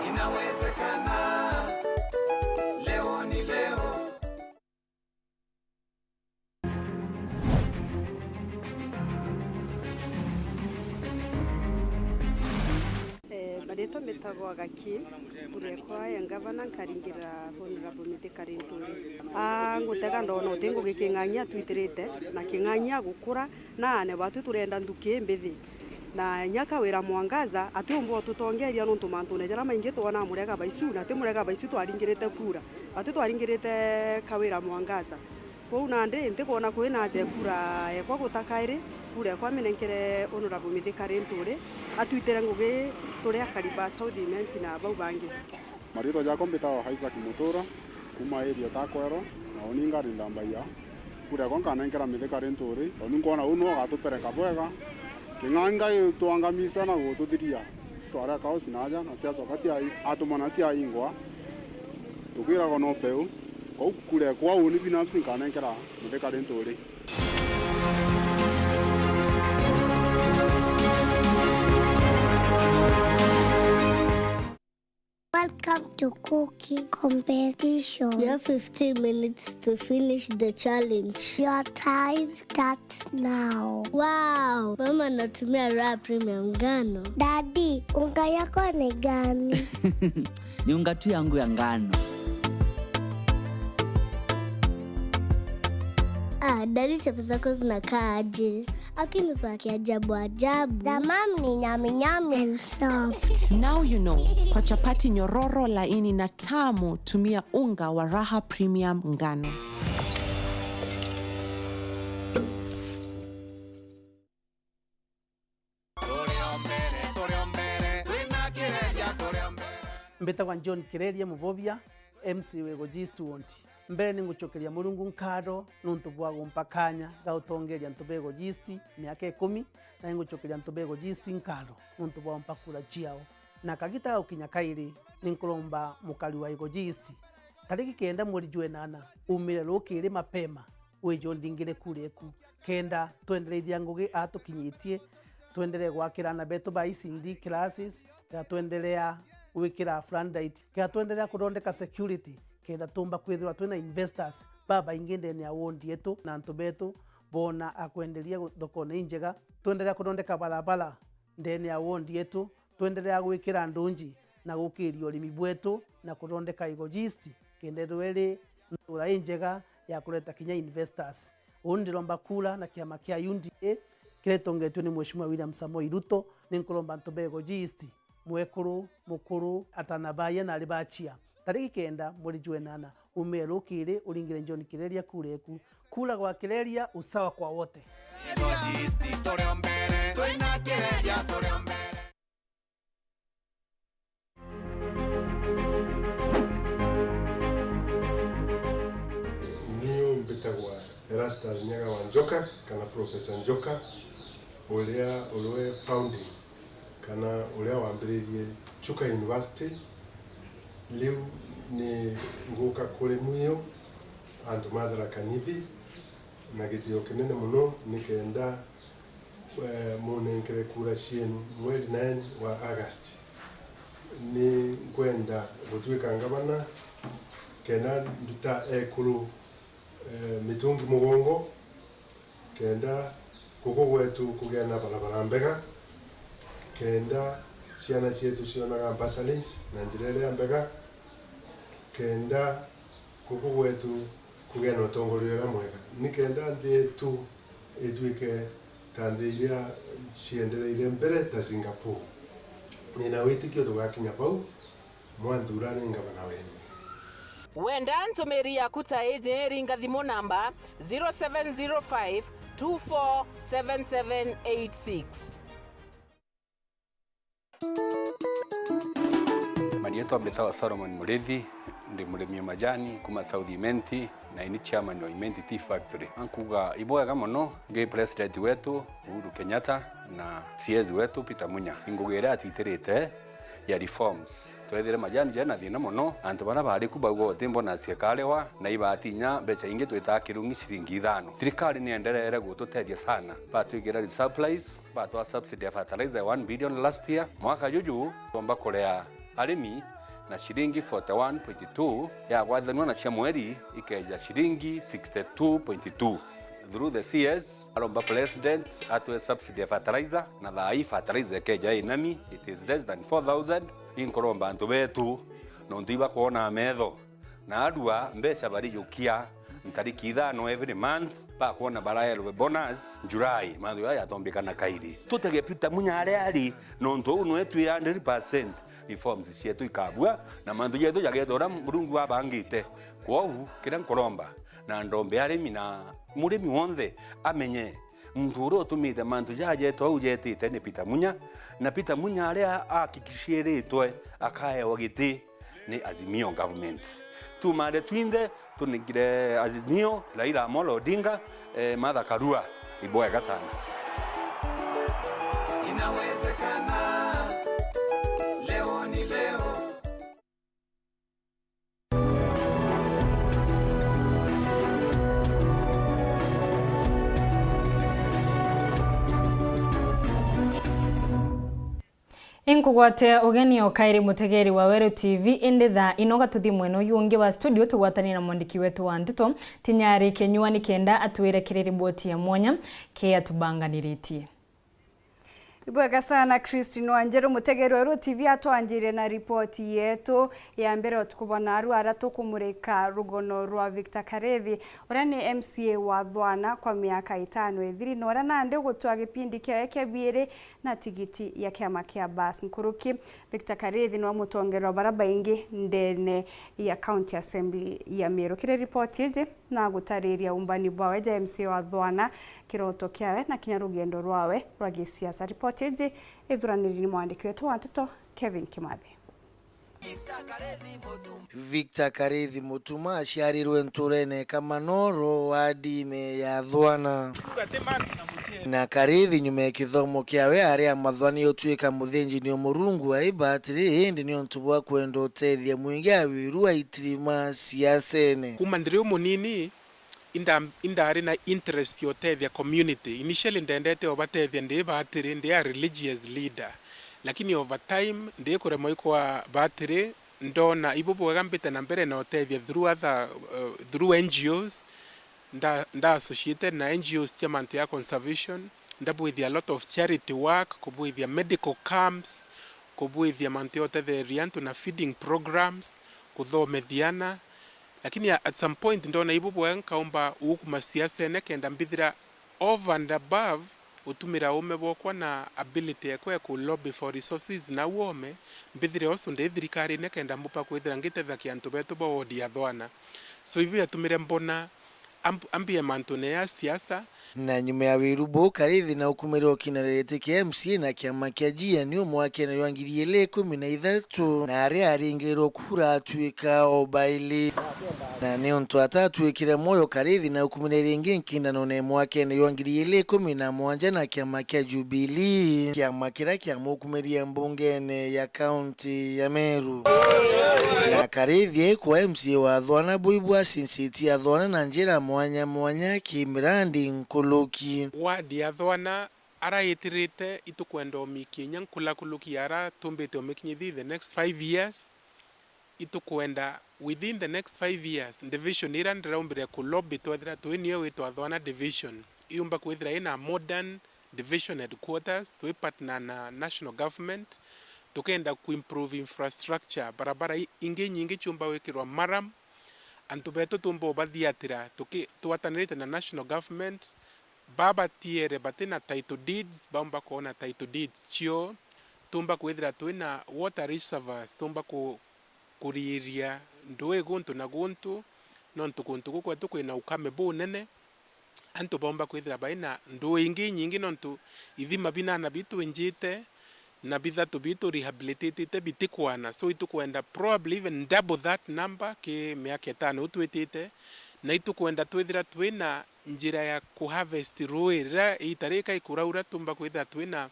Inawezekana, leo ni leo. Eh, maritwa metagwa Gaki, kura ekwa ya ngavana nkaringirira Honorable Mithika Linturi. Aa, ngutega ndona uti ngugi King'ang'i atwitirite, na King'ang'i agukura, na aane batwi turenda nthuki imbithi. Na inya Kawira Mwangaza atiumba ututongeria nontu mantune jaria maingi twonaa murega baisu, na ti murega baisu twaringirite kura. Batwi twaringirite Kawira Mwangaza. Kwou nandi ntikwona kwina aja ekura ekwa guta kairi, kura ekwa minenkere Honorable Mithika Linturi, atwitire ngugi turi akari ba South Imenti na bau bangi. Maritwa jakwa mbitagwa Isaac Mutura, kuma area Takwero, na uni ngari Nthambaia. Kura ekwa nkanenkera Mithika Linturi, tontu nkwona uu niwe ugatupereka bwega. King'ang'i itwangamisa na gututhiria. Twareka usi na aja, na ciacoka ciai-, atumana ciaingwa, tukwiragwa no peu. Kwou kura ekwa uni binafsi nkanenkera Mithika Linturi. Welcome to cooking competition. You have fifteen minutes to finish the challenge. Your time starts now. Wow! Mama anatumia Raha Premium ngano. Daddy, unga yako ni gani? Ni unga tu yangu ya ngano. Ah, Daddy, chapo zako zinakaa aje? Lakini za kiajabu ajabu. The mom ni nyami nyami and soft. Now you know. Kwa chapati nyororo, laini na tamu, tumia unga wa Raha Premium ngano. Mbitagwa John Kireria Mubobia, M C wi Gogist Ward. Mbere ni ngucokeria Murungu nkatho nuntu bwa gumpa kanya ga gutongeria antu be Gogist miaka ikumi, na ni ngucokeria antu be Gogist nkatho nuntu bwa gumpa kura ciao. Na kagita gagukinya kairi, ni nkuromba mukari wa Gogist, tariki kenda mweri jwa enana, umire rukiri mapema, wije undingire kura eku, kenda twendereithia ngugi aa tukinyitie, twenderee gwakira aana betu ba E C D classes, kenda twenderea gwikira floodlight, kenda twenderea kuthondeka security, kenda tuumba kwithirwa twina investors babaingi ndene ya ward yetu, na antu betu boona a kwenderia gu-, thokone injega, twenderea kuthondeka barabara ndene ya ward yetu, twenderea gwikira ndunji na gukiria urimi bwetu na kuthondeka Gogist, kenda ithirwa iri ntura injega ya kureta kinya investors. Uu ndiromba kura na kiama kia U D A kiria gitongetue ni Mheshimiwa William Samoei Ruto, ni nkuromba antu be Gogist, mwekuru, mukuru, atana baye na ari bachia, tariki kenda mweri jwa enana, umire rukiri uringire John Kireria kura eku. Kura kwa Kireria, usawa kwa wote. Gogist, turi o mbere, twina Kireria, turi o mbere. Niu mbitagwa Erastus Nyaga wa Njoka, kana Professor Njoka, uria uriwe founding, kana uria wambiririe Chuka University. Riu ni nguka kuri mwiu antu ma Tharaka Nithi, na gitio kinene mono, nikenda, eh, munenkere kura cienu mweri nine wa August. Ni nkwenda gutwika ngavana, kenda nduta ekuru, eh, mitungi mugongo, kenda guku gwetu kugia na barabara mbega, kenda ciana cietu cionaga bursaries na njira iria mbega, kenda guku gwetu kugia na utongoria uria mwega, nikenda nthi yetu itwike ta nthi iria ciendereire mbere ta Singapore. Nina witikio tugakinya bau, mwanthura ni ngavana wenu. Wenda ntumiri yaku ta iji, ringa thimu namba zero seven zero five two four seven seven eight six. Marietwa mbitawa Solomon Murithi, ndi murimi wa majani kuma South Imenti, na ini chairman wa Imenti Tea Factory. Nkuga ibwega mono ngi president wetu Uhuru Kenyatta na C S wetu Peter Munya. Ngugi iria atwitirite ya reforms. Twethire majani jena thina mono, antu baria bari ku bauga uti bonus ikariwa, na ibatinya mbeca ingi twitaa kirungi ciringi ithano. Thirikari niendereere gututethia sana, batwikira resupplies, batwa subsidy ya fertilizer ya one billion last year. Mwaka juju, twomba kurea arimi na ciringi forty one point two, yagwathanua na cia mweri ikeja ciringi sixty two point two. Through the C S, aromba president atwe subsidy ya fertilizer, na thaa ii fertilizer ikeja inami, it is less than four thousand. Inkuromba antu betu, nontu ibakwona metho, na arua mbeca barijukia ntariki ithano every month, bakwona baraerwe bonus July, manthu jaa jatombikana kairi. Tutege Peter Munya aria ari, nontu uu nwe twi hundred percent reforms cietu ikabua, na mantu jetu jageta uria Murungu abangite. Kwou, kiria nkuromba, na ndombe arimi na murimi wonthe amenye, muntu uria utumite mantu jaa jetwa uu jetite ni Peter Munya, na Peter Munya aria ahakikishiritwe akaewa giti ni Azimio government. Tumare twinthe tunengire Azimio, Raila Amolo Odinga, eh, Martha Karua, ibwega sana. Inawezekana, leo ni leo. Inkugwate ugeni o kairi mutegeri wa Weru T V, indi thaa ino gatuthi mwena uyu ungi wa studio tugwatanie na mwandiki wetu wa nteto, Tinyari Kenyua, nikenda atwire kiri riboti ya mwanya kii atubanganiritie. Ibwega sana Christine Wanjiru, mutegeri wa Weru T V atwanjire na ripoti yetu ya mbere. Utuku bwa naru aria tukumurika rugono rwa Victor Karithi, uria ni M C A wa Thwana kwa miaka itano ithiri, na uria nandi ugutwaa gipindi kiawe kia biiri na tigiti ya kiama kia Bus. Nkuruki, Victor Karithi niwe mutongerwa baria baingi ndene ya County Assembly ya Meru. Kiri ripoti iji, na gutariria umbani bwawe ja M C A wa Thwana, kiroto kiawe na kinya rugendo rwawe rwa gisiasa. Ripoti iji ithuraniri ni mwandiki wetu wa nteto Kevin Kimathi. Victor Karithi Mutuma aciarirwe nturene Kamanoro, wadine ya Thwana. Na Karithi nyuma ya kithomo kiawe ari amathwani utwika muthinjini o Murungu aiba atiri, indi niuntu bwa kwenda utethia mwingi awiru aitirima siasene. Kuma ndiri umunini, inda-, indari na interest ya utethia community. Initially ndendete o batethia ndi batiri, ndi a religious leader. Lakini over time, ndi kuremwa ikwa batiri, ndona ibu bwega mbite na mbere na utethia through other, uh, through N G Os. Nda, nda associated na N G Os cia mantu ya conservation, ndabwithia a lot of charity work, kubwithia medical camps, kubwithia mantu ya utetheria antu na feeding programs, kuthomethia ana. Lakini a-, at some point ndona ibu bwega nkaumba gukuma siasene kenda mbithira over and above gutumira uume bwokwa na ability ekwa ya ku lobby for resources na uome, mbithire also ndi thirikarine kenda mbumba kwithira ngitethagia antu betu ba ward ya Thwana. So ibu yatumire mbona amb-, ambie mantune ya siasa. Na nyuma ya wiru buu, Karithi na ukumirwa ukina giti kia M C A na kiama kia G N U mwakene jwa ngiri igiri ikumi na ithatu, na aria aringirwe kura atwika o baili. Na niuntu atatwikire mwoyo, Karithi na ukumire ringi nkindanone mwakene jwa ngiri igiri ikumi na mwanja na kiama kia Jubilee, kiama kiria kiamukumirie mbungene ya kaunti ya Meru. Na Karithi aikwa M C A wa Thwana, bui bwacinsitie Athwana na njira mwanya mwanya ki mirandi nkuruki. Ward ya Thwana araitirite itukwenda umikia inya nkulakuruki ara tumbite umikinyithia the next five years. Itukwenda within the next five years, division iria ndiraumbire ku lobby twethira twi niyo witwa Thwana division, iumba kwithira ina modern division headquarters, twi partner na national government, tukenda ku improve infrastructure, barabara i-, ingi nyingi ciumba gwikirwa maram, antu betu tumba ubathiatira, tuki-, twatanirite na national government, baba tiere bati na title deeds, baumba kwona title deeds cio, tumba kwithira twina water reservoirs, tumba ku-, kuriiria ndui guntu na guntu, nontu guntu guu kwetu kwina ukame bunene, antu baumba kwithira baina ndui ingi inyingi, nontu ithima binana bitwinjite na bithatu bitu rehabilitatite bitikwana. So itukwenda probably even double that number ki miaka itano iu twitite, na itukwenda twithira twina njira ya ku harvest rui riria iita rika ikuraura, tumba kwithira twina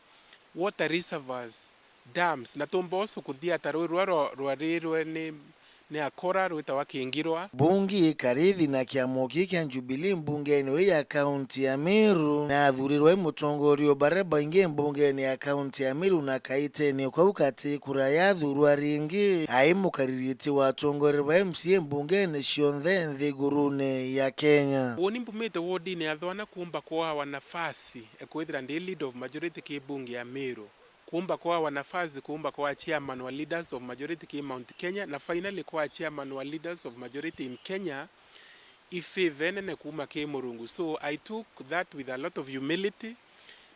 water reservoirs, dams, na tumba also kuthiata rui rua rwa-, rwarirwe ni, ni akora rwitawa Kingirwa. Bungi Karithi na kiama kii kia Jubilee mbungene ii ya kaunti ya Meru, na athurirwe i mutongoria o baria baingi mbungene ya kaunti ya Meru, na kaitene kau kati kura yathurwa ringi, ai mukaririti wa atongoria ba M C A mbungene cionthe nthigurune ya Kenya. Uuni mbumite wodine ya Thwana kuumba kwawa nafasi e kwithira ndi leader of majority ki bunge ya Meru. Kuumba kwawa nafasi, kuumba kwa chairman wa leaders of majority ki Mount Kenya, na finally kwa chairman wa leaders of majority in Kenya, i favor nene kuuma ki Murungu. So I took that with a lot of humility,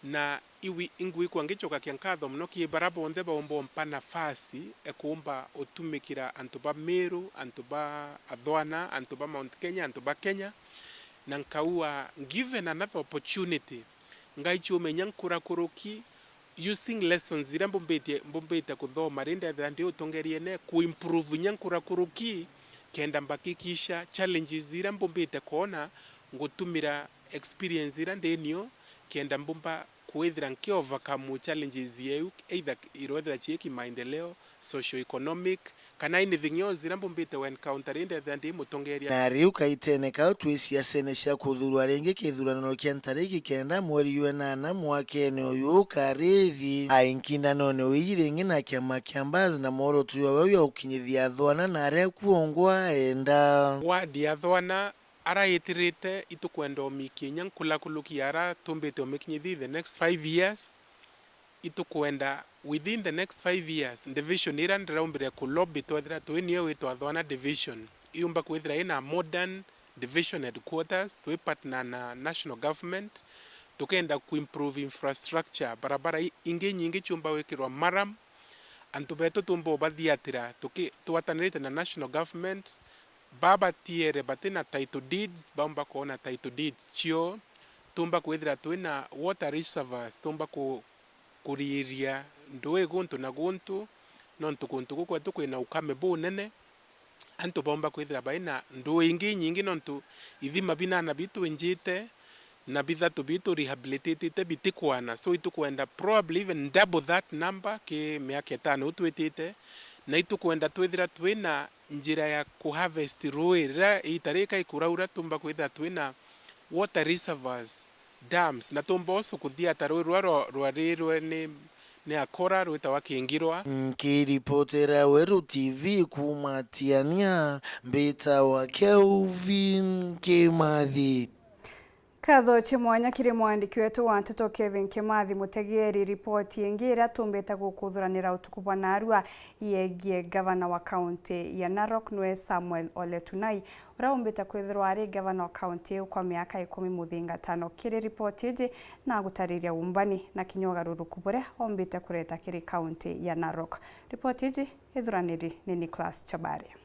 na iwi-, ingwikwa ngicokakia nkatho mono ki baria bonthe baumba umpa nafasi e kuumba utumikira antu ba Meru, antu ba Athwana, antu ba Mount Kenya, antu ba Kenya, na nkaua given another opportunity, ngaichumenya nkurakuruki, using lessons iria mbumbite, mbumbite kuthoma ri ndethira ndi utongeriene, ku improve inya nkurakuruki, kenda mbakikisha challenges iria mbumbite kwona, ngutumira experience iria ndi nio, kenda mbumba kwithira nki overcome challenges iu, either irwethira cii kimaendeleo, socio-economic, kana anything else iria mbumbite we encounter ri ndethira ndi mutongeria. Na riu kaitene kau twi ciacene cia kuthuurwa ringi kithuranone kia ntariki kenda mweri jwa enana mwakene uyu ukarithi ainkindanone uiji ringi na kiama kia Mbaz na mworoto jwawe jwa gukinyithia athwana na aria kuongwa enda. Ward ya athwana araitirite itukwenda umikia inya nkulakuluki ara tumbite umikinyithia the next five years. Itukwenda within the next five years, division iria ndiraumbire ku lobby twethira twi niyo witwa Athwana division, iumba kwithira ina modern division headquarters, twi partner na national government, tukenda ku improve infrastructure, barabara i- ingi nyingi ciumba gwikirwa maram, antu betu tumba ubathiatira tuki- twatanirite na national government, baa batiere bati na title deeds, baumba kwona title deeds cio, tumba kwithira twi na water reservoirs, tumba ku- kuriiria ndui guntu na guntu, nontu guntu guku kwetu kwina ukame bunene, antu baumba kwithira bai na ndui ingi inyingi, nontu ithima binana bitwinjite na bithatu bitu rehabilitatite bitikwana. So itukwenda probably even double that number ki miaka itano iu twitite, na itukwenda twithira twina njira ya ku harvest rui riria iita rika ikuraura, tumba kwithira twina water reservoirs, dams, na tumba also kuthiata rui ruria rwa- rwarirwe ni, ni akora rwitawa Kingirwa. Nkiripotera Weru T V kuuma Tiania, mbitawa Kelvin Kimathi. Nkatho cia mwanya kiri mwandiki wetu wa nteto Kevin Kimathi Mutegeeri. Ripoti ingi iria tumbite gukuthuranira utuku bwa narua yegie gavana wa kaunti ya Narok niwe Samuel Ole Tunai, uria umbite kwithirwa ari gavana wa kaunti iu kwa miaka ikumi muthingatano. Kiri ripoti iji, nagutariria umbani na kinya ugaruruku buria ombite kureta kiri kaunti ya Narok. Ripoti iji ithuraniri ni Nicholas Chabari.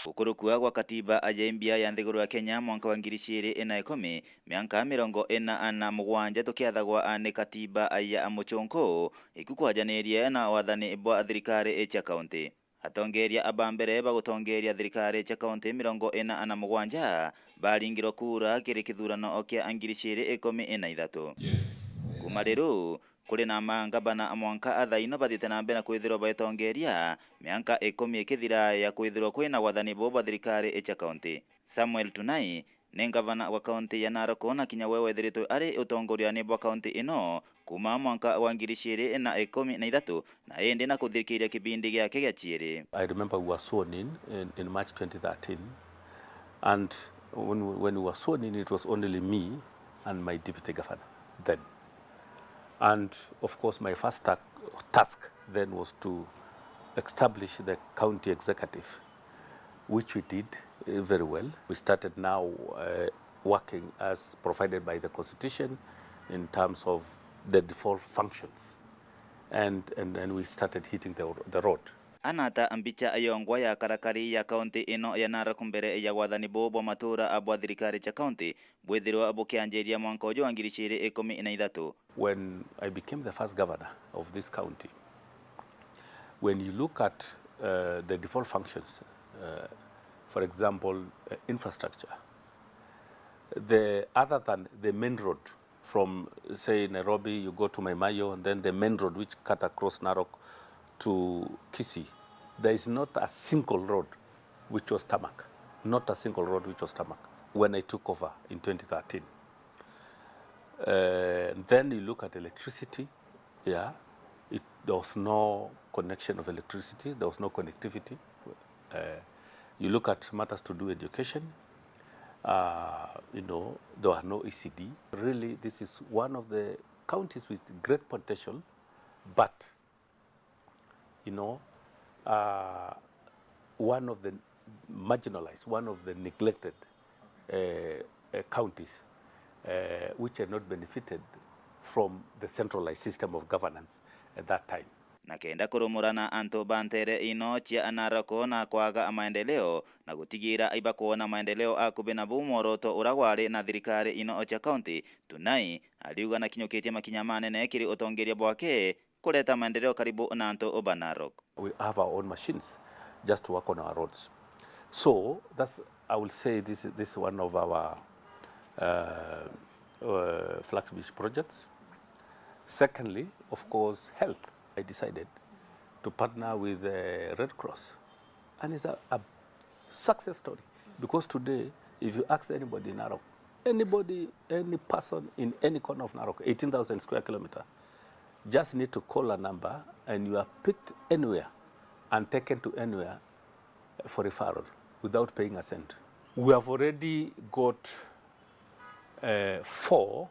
Gukurukua gwa katiba ya imbia ya nthiguru ya Kenya mwanka wa ngiri ciiri na ikumi, mianka mirongo ina na mugwanja tukiathagwa ni katiba ya mucunku, iku kwajanirie na wathani bwa thirikari cia kaunti. Atongeria ba mbere ba gutongeria thirikari cia kaunti mirongo ina na mugwanja baringirwe kura kiri kithurano kia ngiri ciiri ikumi na ithatu. Yes. Kuuma riu, kuri na mangabana mwanka athaino bathiite na mbere na kwithirwa baitongeria, mianka ikumi ikithira ya kwithirwa kwina wathani buu bwa thirikari cia kaunti. Samuel Tunai ni ngavana wa kaunti ya Narok, na kinya we wethiritwe ari utongoriani bwa kaunti ino kuuma mwanka wa ngiri ciiri na ikumi na ithatu, na indi na kuthirikiria kibindi giake gia ciiri. I remember we were sworn in, in, in March twenty thirteen, and when we, when we were sworn in, it was only me and my deputy governor then. And of course, my first ta- task then was to establish the county executive, which we did, eh, very well. We started now, eh, working as provided by the constitution in terms of the default functions, and, and, and we started hitting the, the road. Anata mbicha yongwa ya karakari ya kaunti ino ya Narok mbere ya wathani buu bwa matura bwa thirikari cia kaunti bwithirwa bukianjiria mwanka uju wa ngiri ciiri ikumi na ithatu. When I became the first governor of this county, when you look at, uh, the default functions, uh, for example, uh, infrastructure, the, other than the main road from, say, Nairobi, you go to Maimayo, and then the main road which cut across Narok to Kisii, there is not a single road which was tarmac, not a single road which was tarmac when I took over in twenty thirteen. Uh, then you look at electricity, yeah, it, there was no connection of electricity, there was no connectivity. Uh, you look at matters to do education, uh, you know, there are no E C D. Really, this is one of the counties with great potential, but, you know, uh, one of the marginalized, one of the neglected, uh, uh, counties, uh, which had not benefited from the centralized system of governance at that time. Na kenda kurumurana antu ba ntere ino cia Narok na kwaga maendeleo na gutigira ibakwona maendeleo akubi na buu mworoto uria wari na thirikari ino cia kaunti, Tunai ariuga nakinyukitie makinya manene kiri utongeria bwake kureta maendeleo karibu na antu ba Narok. We have our own machines just to work on our roads. So that's, I will say, this, this is one of our, uh, uh, flagship projects. Secondly, of course, health. I decided to partner with the Red Cross. And it's a, a success story. Because today, if you ask anybody in Narok, anybody, any person in any corner of Narok, eighteen thousand square kilometer, just need to call a number and you are picked anywhere and taken to anywhere for referral without paying a cent. We have already got, uh, four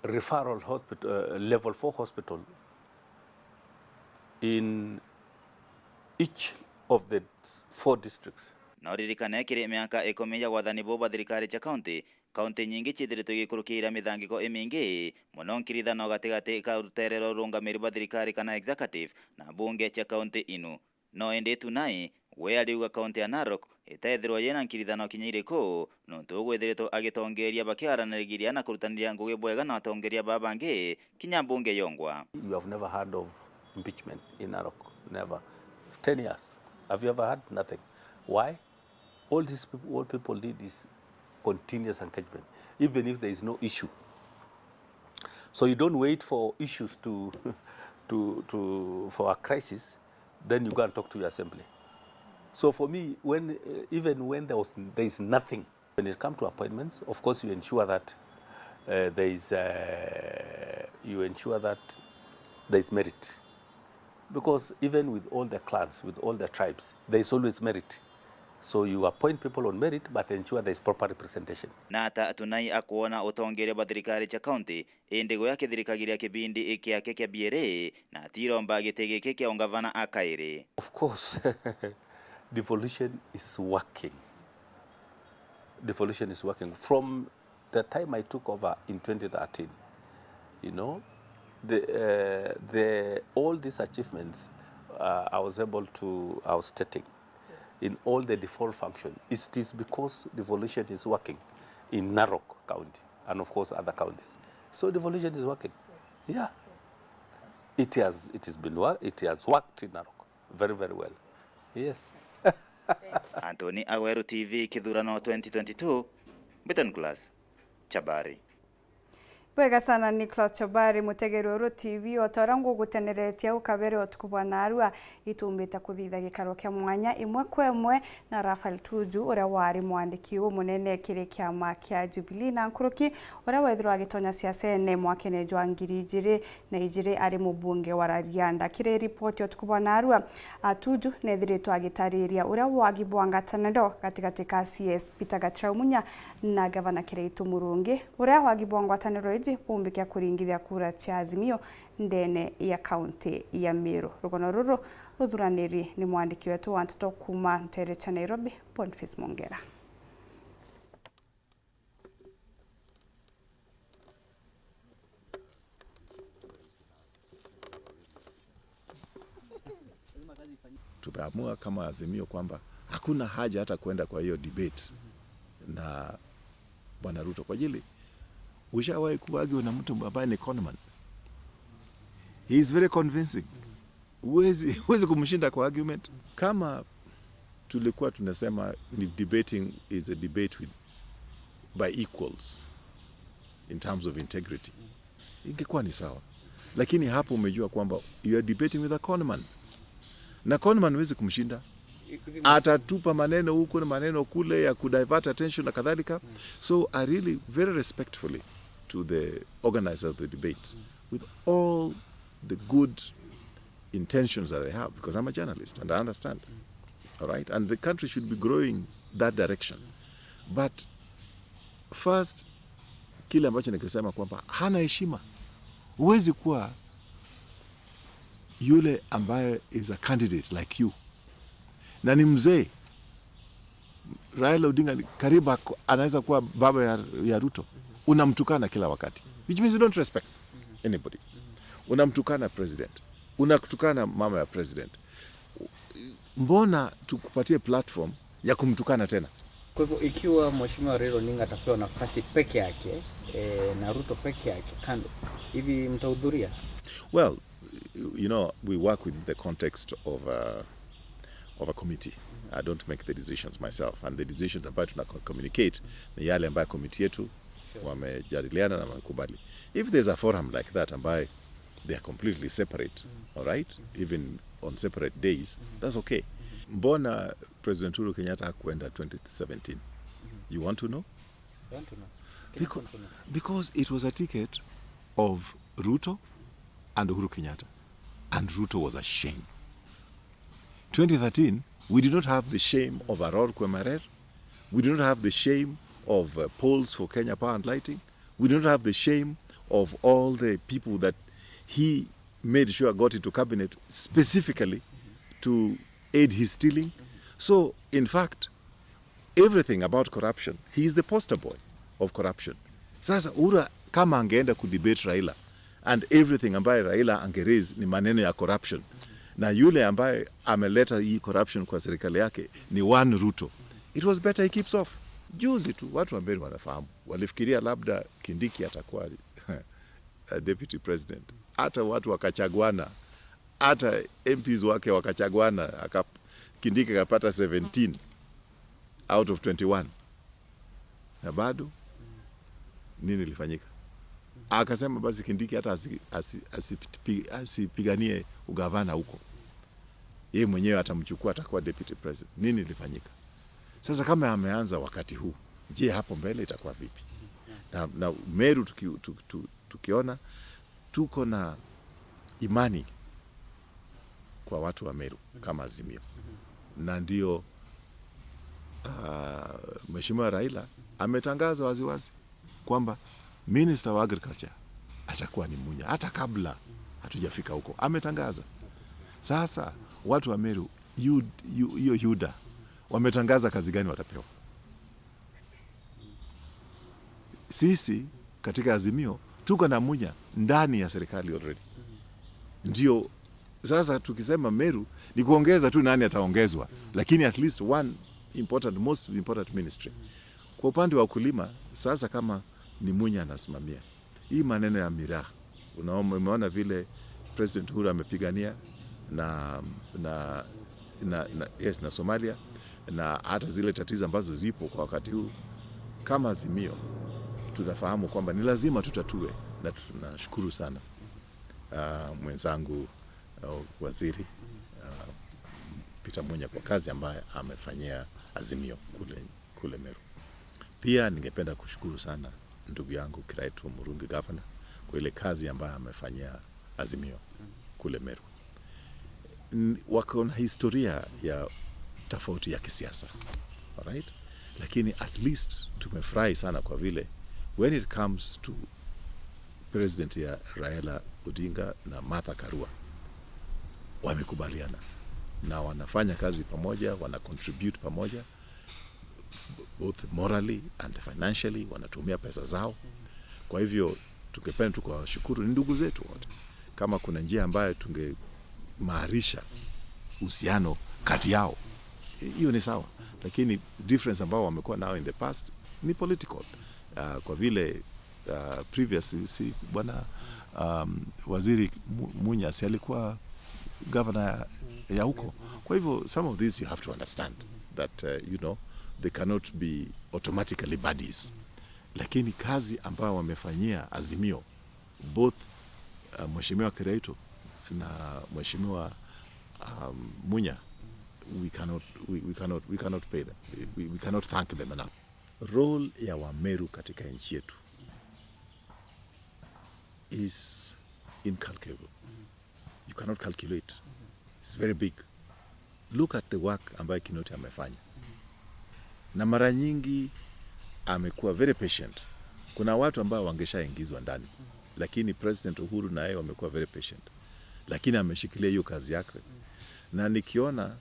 referral hospital, uh, level four hospital in each of the four districts. No ririkane, kiri miaka ikumi ya wathani buu bwa thirikari cia kaunti, kaunti nyingi ciithiritwe igikurukiira mithangiko imingi mono, nkirithano gatigati ka ruteere rwa urungamiri bwa thirikari kana executive na mbunge cia kaunti inu. No indi Tunai, we ariuga kaunti ya Narok itethirwa yina nkirithano kinya iriku, nontu ugwithiritwe agitongeria bakiaraniriria na kurutaniria ngugi bwega na atongeria baa bangi, kinya mbunge yongwa. You have never heard of impeachment in Narok. Never. Ten years. Have you ever heard? Nothing. Why? All these people, all people need is continuous engagement, even if there is no issue. So you don't wait for issues to, to, to, for a crisis, then you go and talk to your assembly. So for me, when, uh, even when there was, there is nothing, when it comes to appointments, of course you ensure that, uh, there is, uh, you ensure that there is merit. Because even with all the clans, with all the tribes, there is always merit. So you appoint people on merit, but ensure there is proper representation. Na ata Tunai akwona utongeria bwa thirikari cia kaunti, indi gwe akithirikagiria kibindi kiake kia B L A, na atiromba giti giki kia ungavana a kairi? Of course, devolution is working. Devolution is working. From the time I took over in twenty thirteen, you know, the, uh, the, all these achievements, uh, I was able to, I was stating, in all the devolved function, it is because devolution is working in Narok County and, of course, other counties. So devolution is working. Yeah. It has, it has been wo-, it has worked in Narok very, very well. Yes. Anthony Agweru, T V Kithurano twenty twenty-two, Mbita Nicholas, Chabari. Bwega sana, Nicholas Chabari, mutegeri wa Ruto T V. O ta uria nguguteneretie au kabere utuku bwa naarua, itumbite kuthitha gikaro kia mwanya imwe kwa imwe na Raphael Tuju, uria wari mwandiki umunene kiri kiama kia Jubilee na nkuruki, uria wethirwa agitonya siasene mwakene jwa ngiri ijiri na ijiri ari mubunge wa Rarianda. Kiri ripoti ya utuku bwa naarua, Tuju nethiritwe agitariria uria wagi bwa ngwataniro gatigati ka C S Peter Gachagua Munya na Gavana Kiraitu Murungi, uria wagi bwa ngwataniro iji bumbikia kuringithia kura cia Azimio ndene ya kaunti ya Meru. Rugono ruru ruthuraniri ni mwandiki wetu wa nteto kuuma nteere cia Nairobi, Boniface Mwongera. Tumeamua kama Azimio kwamba hakuna haja hata kwenda kwa hiyo debate na Bwana Ruto kwa ajili ushawahi kuargue na mtu ambaye ni conman. He is very convincing. Huwezi, huwezi kumshinda kwa argument. Kama tulikuwa tunasema ni debating is a debate with, by equals in terms of integrity, ingekuwa ni sawa, lakini hapo umejua kwamba you are debating with a conman, na conman huwezi kumshinda, atatupa maneno huku na maneno kule ya kudivert attention na kadhalika. So I really very respectfully to the organizers of the debate, with all the good intentions that they have, because I'm a journalist and I understand. All right? And the country should be growing that direction. But first, kile ambacho nikisema kwamba hana heshima. Huwezi kuwa yule ambaye is a candidate like you, na ni mzee. Raila Odinga ni karibu ako-, anaweza kuwa baba ya, ya Ruto. Unamtukana kila wakati, which means you don't respect anybody. Unamtukana president, unatukana mama ya president. Mbona tukupatie platform ya kumtukana tena? Kwa hivyo, ikiwa Mheshimiwa Raila Odinga atapewa nafasi peke yake, eh, na Ruto peke yake kando, hivi mtahudhuria? Well, you know, we work within the context of a, of a committee. I don't make the decisions myself, and the decisions ambayo tuna co-, communicate ni yale ambayo committee yetu wamejadiliana na wamekubali. If there's a forum like that ambaye they are completely separate, all right, even on separate days, that's okay. Mbona President Uhuru Kenyatta hakuenda twenty seventeen? You want to know? I want to know. Can Because, want to know. Because it was a ticket of Ruto and Uhuru Kenyatta, and Ruto was ashamed. Twenty thirteen, we did not have the shame of Aror Kwemarer. We did not have the shame of uh, polls for Kenya Power and Lighting. We did not have the shame of all the people that he made sure got into cabinet specifically to aid his stealing. So, in fact, everything about corruption, he is the poster boy of corruption. Sasa Uhuru kama angeenda kudebate Raila and everything ambaye Raila angeraise ni maneno ya corruption, na yule ambaye ameleta hii corruption kwa serikali yake ni one Ruto, it was better he keeps off. Juzi tu watu wa Meru wanafahamu, walifikiria labda Kindiki atakuwa deputy president, hata watu wakachaguana, hata M Ps wake wakachaguana, aka- Kindiki akapata seventeen out of twenty-one, na bado nini ilifanyika? Akasema basi Kindiki hata asi- asi- asipi- asipiganie ugavana huko, yeye mwenyewe atamchukua, atakuwa deputy president. Nini ilifanyika? Sasa kama ameanza wakati huu, je, hapo mbele itakuwa vipi? Na, na Meru tuki, tu, tu, tukiona tuko na imani kwa watu wa Meru kama Azimio, na ndio uh, Mheshimiwa Raila ametangaza waziwazi kwamba minister wa agriculture atakuwa ni Munya, hata kabla hatujafika huko ametangaza. Sasa watu wa Meru, yu- yu- hiyo yuda wametangaza kazi gani watapewa? Sisi katika Azimio tuko na Munya ndani ya serikali already. Ndio sasa tukisema Meru ni kuongeza tu nani ataongezwa, lakini at least one important, most important ministry. Kwa upande wa ukulima sasa, kama ni Munya anasimamia hii maneno ya miraa, unaona, umeona vile President Uhuru amepigania na, na, na, na, yes, na Somalia, na hata zile tatizo ambazo zipo kwa wakati huu, kama Azimio tunafahamu kwamba ni lazima tutatue, na tunashukuru sana uh, mwenzangu uh, waziri uh, Peter Munya kwa kazi ambayo amefanyia Azimio kule, kule Meru. Pia ningependa kushukuru sana ndugu yangu Kiraitu Murungi, gavana, kwa ile kazi ambayo amefanyia Azimio kule Meru. N- wako na historia ya tofauti ya kisiasa, alright, lakini at least tumefurahi sana kwa vile when it comes to president ya Raila Odinga na Martha Karua, wamekubaliana na wanafanya kazi pamoja, wana contribute pamoja, both morally and financially, wanatumia pesa zao. Kwa hivyo tungependa tu kuwashukuru, ni ndugu zetu wote. Kama kuna njia ambayo tungeimarisha uhusiano kati yao, hiyo ni sawa, lakini difference ambao wamekuwa nao in the past ni political. Uh, kwa vile uh, previously si bwana um, waziri Mu- Munya si alikuwa governor ya, ya huko. Kwa hivyo some of these you have to understand that uh, you know, they cannot be automatically buddies, lakini kazi ambayo wamefanyia Azimio, both uh, Mheshimiwa Kiraitu na Mheshimiwa um, Munya, we cannot, we, we cannot, we cannot pay them. We, we cannot thank them enough. Role ya Wameru katika nchi yetu is incalculable. You cannot calculate. It's very big. Look at the work ambayo Kinoti amefanya, na mara nyingi amekuwa very patient. Kuna watu ambao wangeshaingizwa ndani, lakini President Uhuru na yeye wamekuwa very patient, lakini ameshikilia hiyo kazi yake, na nikiona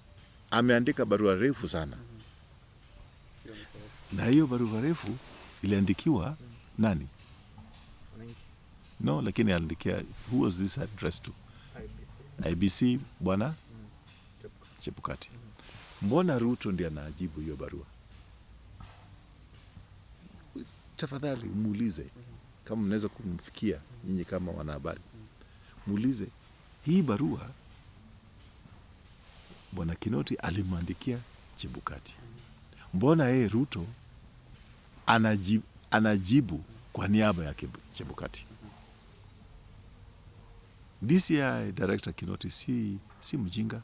ameandika barua refu sana, na hiyo barua refu iliandikiwa nani? No, lakini aliandikia, who was this addressed to? I B C, bwana Chebukati. Mbona Ruto ndiye anajibu hiyo barua? Tafadhali muulize, kama mnaweza kumfikia nyinyi kama wanahabari, muulize hii barua bwana Kinoti alimwandikia Chebukati, mbona yeye Ruto anaji, anajibu kwa niaba ya Kib-, Chebukati. D C I director Kinoti si, si mjinga.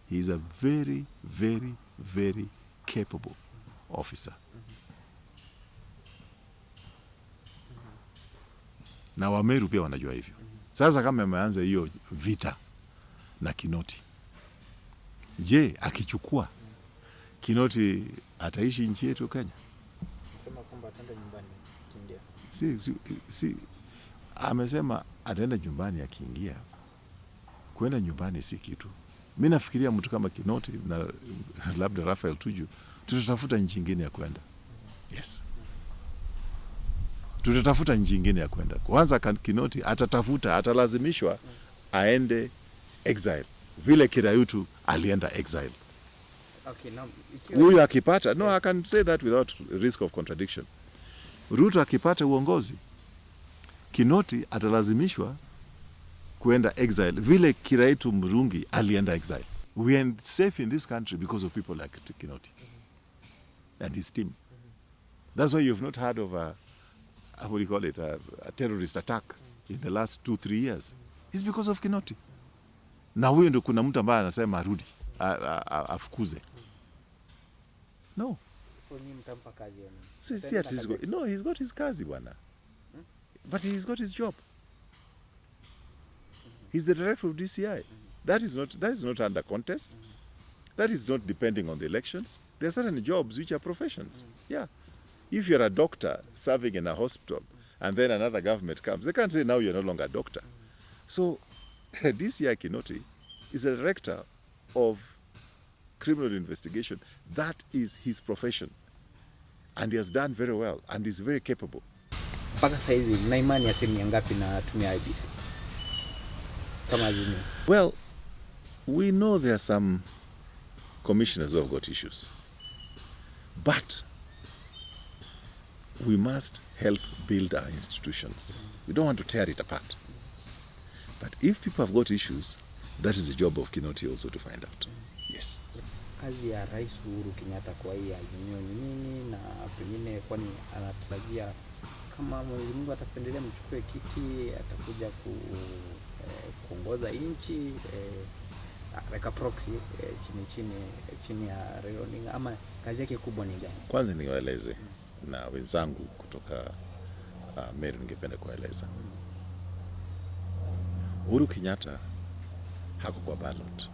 He is a very, very, very capable officer. Na Wameru pia wanajua hivyo. Sasa kama ameanza hiyo vita na Kinoti, je, akichukua, Kinoti ataishi nchi yetu Kenya? Nasema kwamba ataenda nyumbani akiingia. Si, si, si, amesema ataenda nyumbani akiingia. Kwenda nyumbani si kitu. Mi nafikiria mtu kama Kinoti na labda Raphael Tuju, tutatafuta nchi ingine ya kwenda. Yes. Tutatafuta nchi ingine ya kwenda. Kwanza kan-, Kinoti atatafuta, atalazimishwa aende exile. Vile Kirayutu alienda exile. Okay, now, ikiwa huyu akipata, no, I can say that without risk of contradiction. Ruto akipata uongozi, Kinoti atalazimishwa kuenda exile vile Kiraitu Murungi alienda exile. We are safe in this country because of people like Kinoti and his team. That's why you have not heard of a, a, what do you call it, a, a terrorist attack in the last two, three years. It's because of Kinoti. Na huyo ndio kuna mtu ambaye anasema arudi, a, a, a, afukuze. No. So, so nyinyi mtampa kazi yani? Si, si ati he's got, no, he's got his kazi bwana. But he's got his job. He's the director of D C I. That is not, that is not under contest. That is not depending on the elections. There are certain jobs which are professions. Yeah. If you're a doctor serving in a hospital and then another government comes, they can't say now you're no longer a doctor. So, D C I Kinoti is a director of criminal investigation. That is his profession. And he has done very well and is very capable. Mpaka saizi, mna imani asilimia ngapi na tume ya I E B C? Kama Azimio. Well, we know there are some commissioners who have got issues. But we must help build our institutions. We don't want to tear it apart. But if people have got issues, that is the job of Kinoti also to find out. Yes. Kazi ya Rais Uhuru Kenyatta kwa hii Azimio ni nini, na pengine kwani anatarajia kama Mwenyezi Mungu atapendelea mchukue kiti, atakuja ku-, eh, kuongoza nchi, eh, like a proxy, eh, chini, chini, chini ya Raila Odinga, ama kazi yake kubwa ni gani? Kwanza niwaeleze na wenzangu kutoka, ah, Meru, ningependa kuwaeleza. Uhuru Kenyatta hako kwa ballot.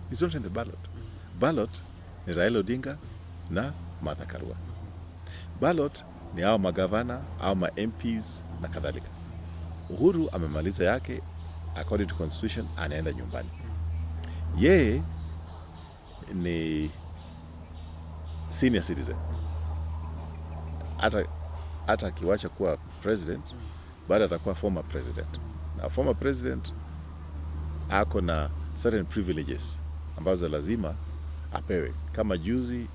He's not in the ballot. Ballot ni Raila Odinga na Martha Karua. Ballot ni hao magavana, hao ma M Ps na kadhalika. Uhuru amemaliza yake, according to constitution, anaenda nyumbani. Yeye ni senior citizen. Hata, hata akiwacha kuwa president, bado atakuwa former president. Na former president ako na certain privileges ambazo lazima apewe. Kama juzi,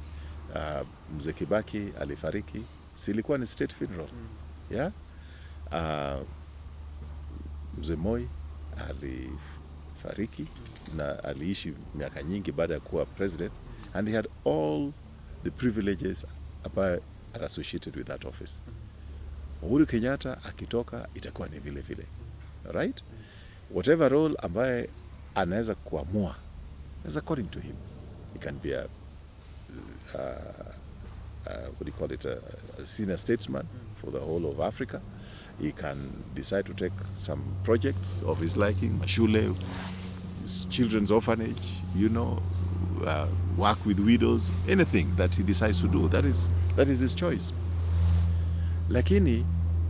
ah, Mzee Kibaki alifariki, si ilikuwa ni state funeral? Yeah? Ah, Mzee Moi alifariki na aliishi miaka nyingi baada ya kuwa president, and he had all the privileges ambayo are associated with that office. Uhuru Kenyatta akitoka, itakuwa ni vile vile. Right? Whatever role ambaye anaweza kuamua, is according to him. He can be a, uh, uh, what do you call it, a, a senior statesman for the whole of Africa. He can decide to take some projects of his liking, mashule, s-, children's orphanage, you know, uh, work with widows, anything that he decides to do, that is, that is his choice. Lakini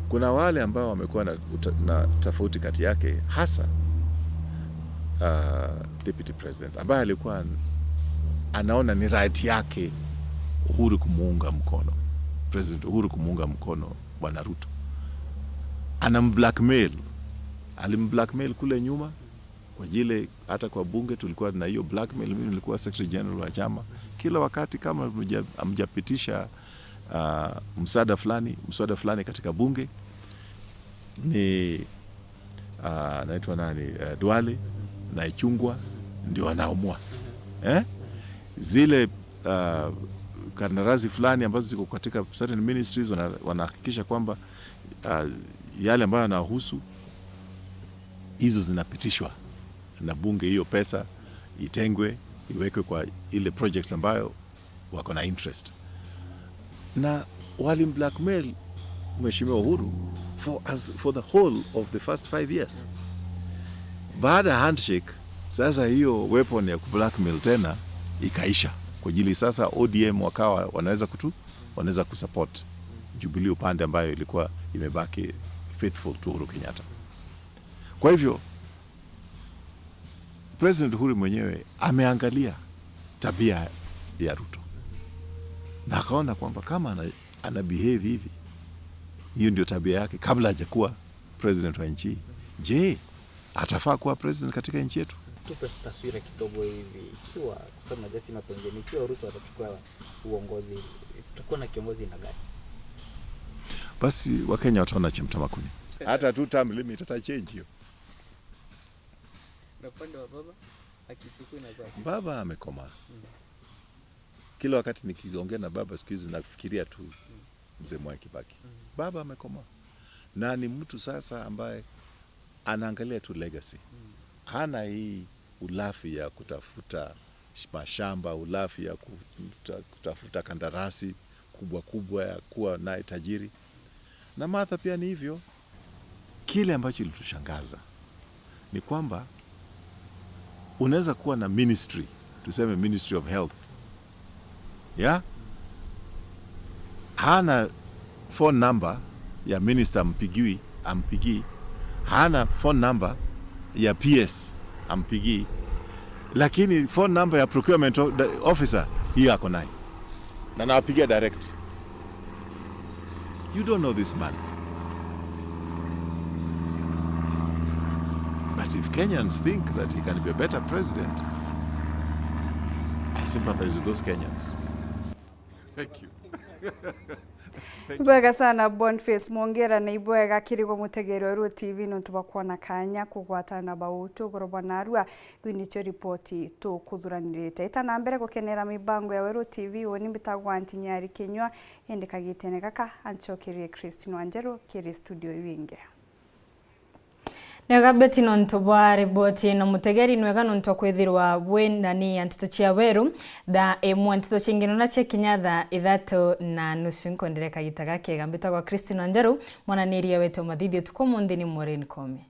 kuna wale ambao wamekuwa na uta-, na tofauti kati yake, hasa, uh, deputy president, ambaye alikuwa an-, anaona ni right yake Uhuru kumuunga mkono, President Uhuru kumuunga mkono Bwana Ruto. Anamblackmail. Alimblackmail kule nyuma kwa ajili, hata kwa bunge tulikuwa na hiyo blackmail. Mimi nilikuwa secretary general wa chama. Kila wakati kama hamja-, hamjapitisha, ah, mswada fulani, mswada fulani katika bunge, ni, ah, anaitwa nani, eh, Duale na Ichung'wah ndio wanaamua. Eh? Zile, ah, Kandarasi fulani ambazo ziko katika certain ministries wana-, wanahakikisha kwamba, ah, yale ambayo yanahusu hizo zinapitishwa na bunge, hiyo pesa itengwe, iwekwe kwa ile projects ambayo wako na interest. Na wali blackmail Mheshimiwa Uhuru for as, for the whole of the first five years. Baada ya handshake, sasa hiyo weapon ya kublackmail tena ikaisha. Kwa ajili sasa O D M wakawa wanaweza kutu-, wanaweza kusupport Jubilee upande ambayo ilikuwa imebaki faithful to Uhuru Kenyatta. Kwa hivyo, President Uhuru mwenyewe ameangalia tabia ya Ruto na akaona kwamba kama ana, ana behave hivi, hiyo ndio tabia yake kabla hajakuwa president wa nchi, je, atafaa kuwa president katika nchi yetu? Tupe taswira kidogo hivi, ikiwa, kwa sababu najua sina pengine, ikiwa Ruto atachukua uongozi, tutakuwa na kiongozi aina gani? Basi Wakenya wataona cha mtama kuni. Hata tu term limit atachange hiyo. Na upande wa baba, akichukua inakuwa aje? Baba amekomaa. Mm. Kila wakati nikiongea na baba siku hizi nafikiria tu mzee Mwai Kibaki. Mm. Baba amekomaa. Na ni mtu sasa ambaye anaangalia tu legacy. Mm. Hana hii ulafi ya kutafuta sh-, mashamba, ulafi ya kuta-, kutafuta kandarasi kubwa kubwa ya kuwa naye tajiri. Na Martha pia ni hivyo. Kile ambacho ilitushangaza ni kwamba unaweza kuwa na ministry, tuseme Ministry of Health, yeah? Hana phone number ya minister ampigiwi, ampigii. Hana phone number ya P S, ampigii. Lakini phone number ya procurement o-, the officer, hiyo ako nayo. Na nawapigia direct. You don't know this man. But if Kenyans think that he can be a better president, I sympathize with those Kenyans. Thank you. Thank you. Ibwega sana Boniface Mwongera, na ibwega kiri gwa mutegeri wa Weru T V nontu bwa kwona kanya kugwatana na bautu ugoro bwa narua. Iu nicio ripoti tukuthuranirite. Ita na mbere gukenera mibango ya Weru T V, uni mbitagwa Antinyari Kinyua, indi kagitene gaka ancokerie Christine Wanjeru kiri studio iu ingi. Nwega Betty nontu bwa riboti ino. Mutegeri nwega nontu bwa kwithirwa bwi ndani ya nteto cia Weru. Thaa imwe nteto cingi nona ciakinya thaa ithatu na nusu, nkondere kagita gakega. Mbitagwa Christine Wanjeru, mwananiria wetu wa mathithi utuku umunthi ni Maureen Komi.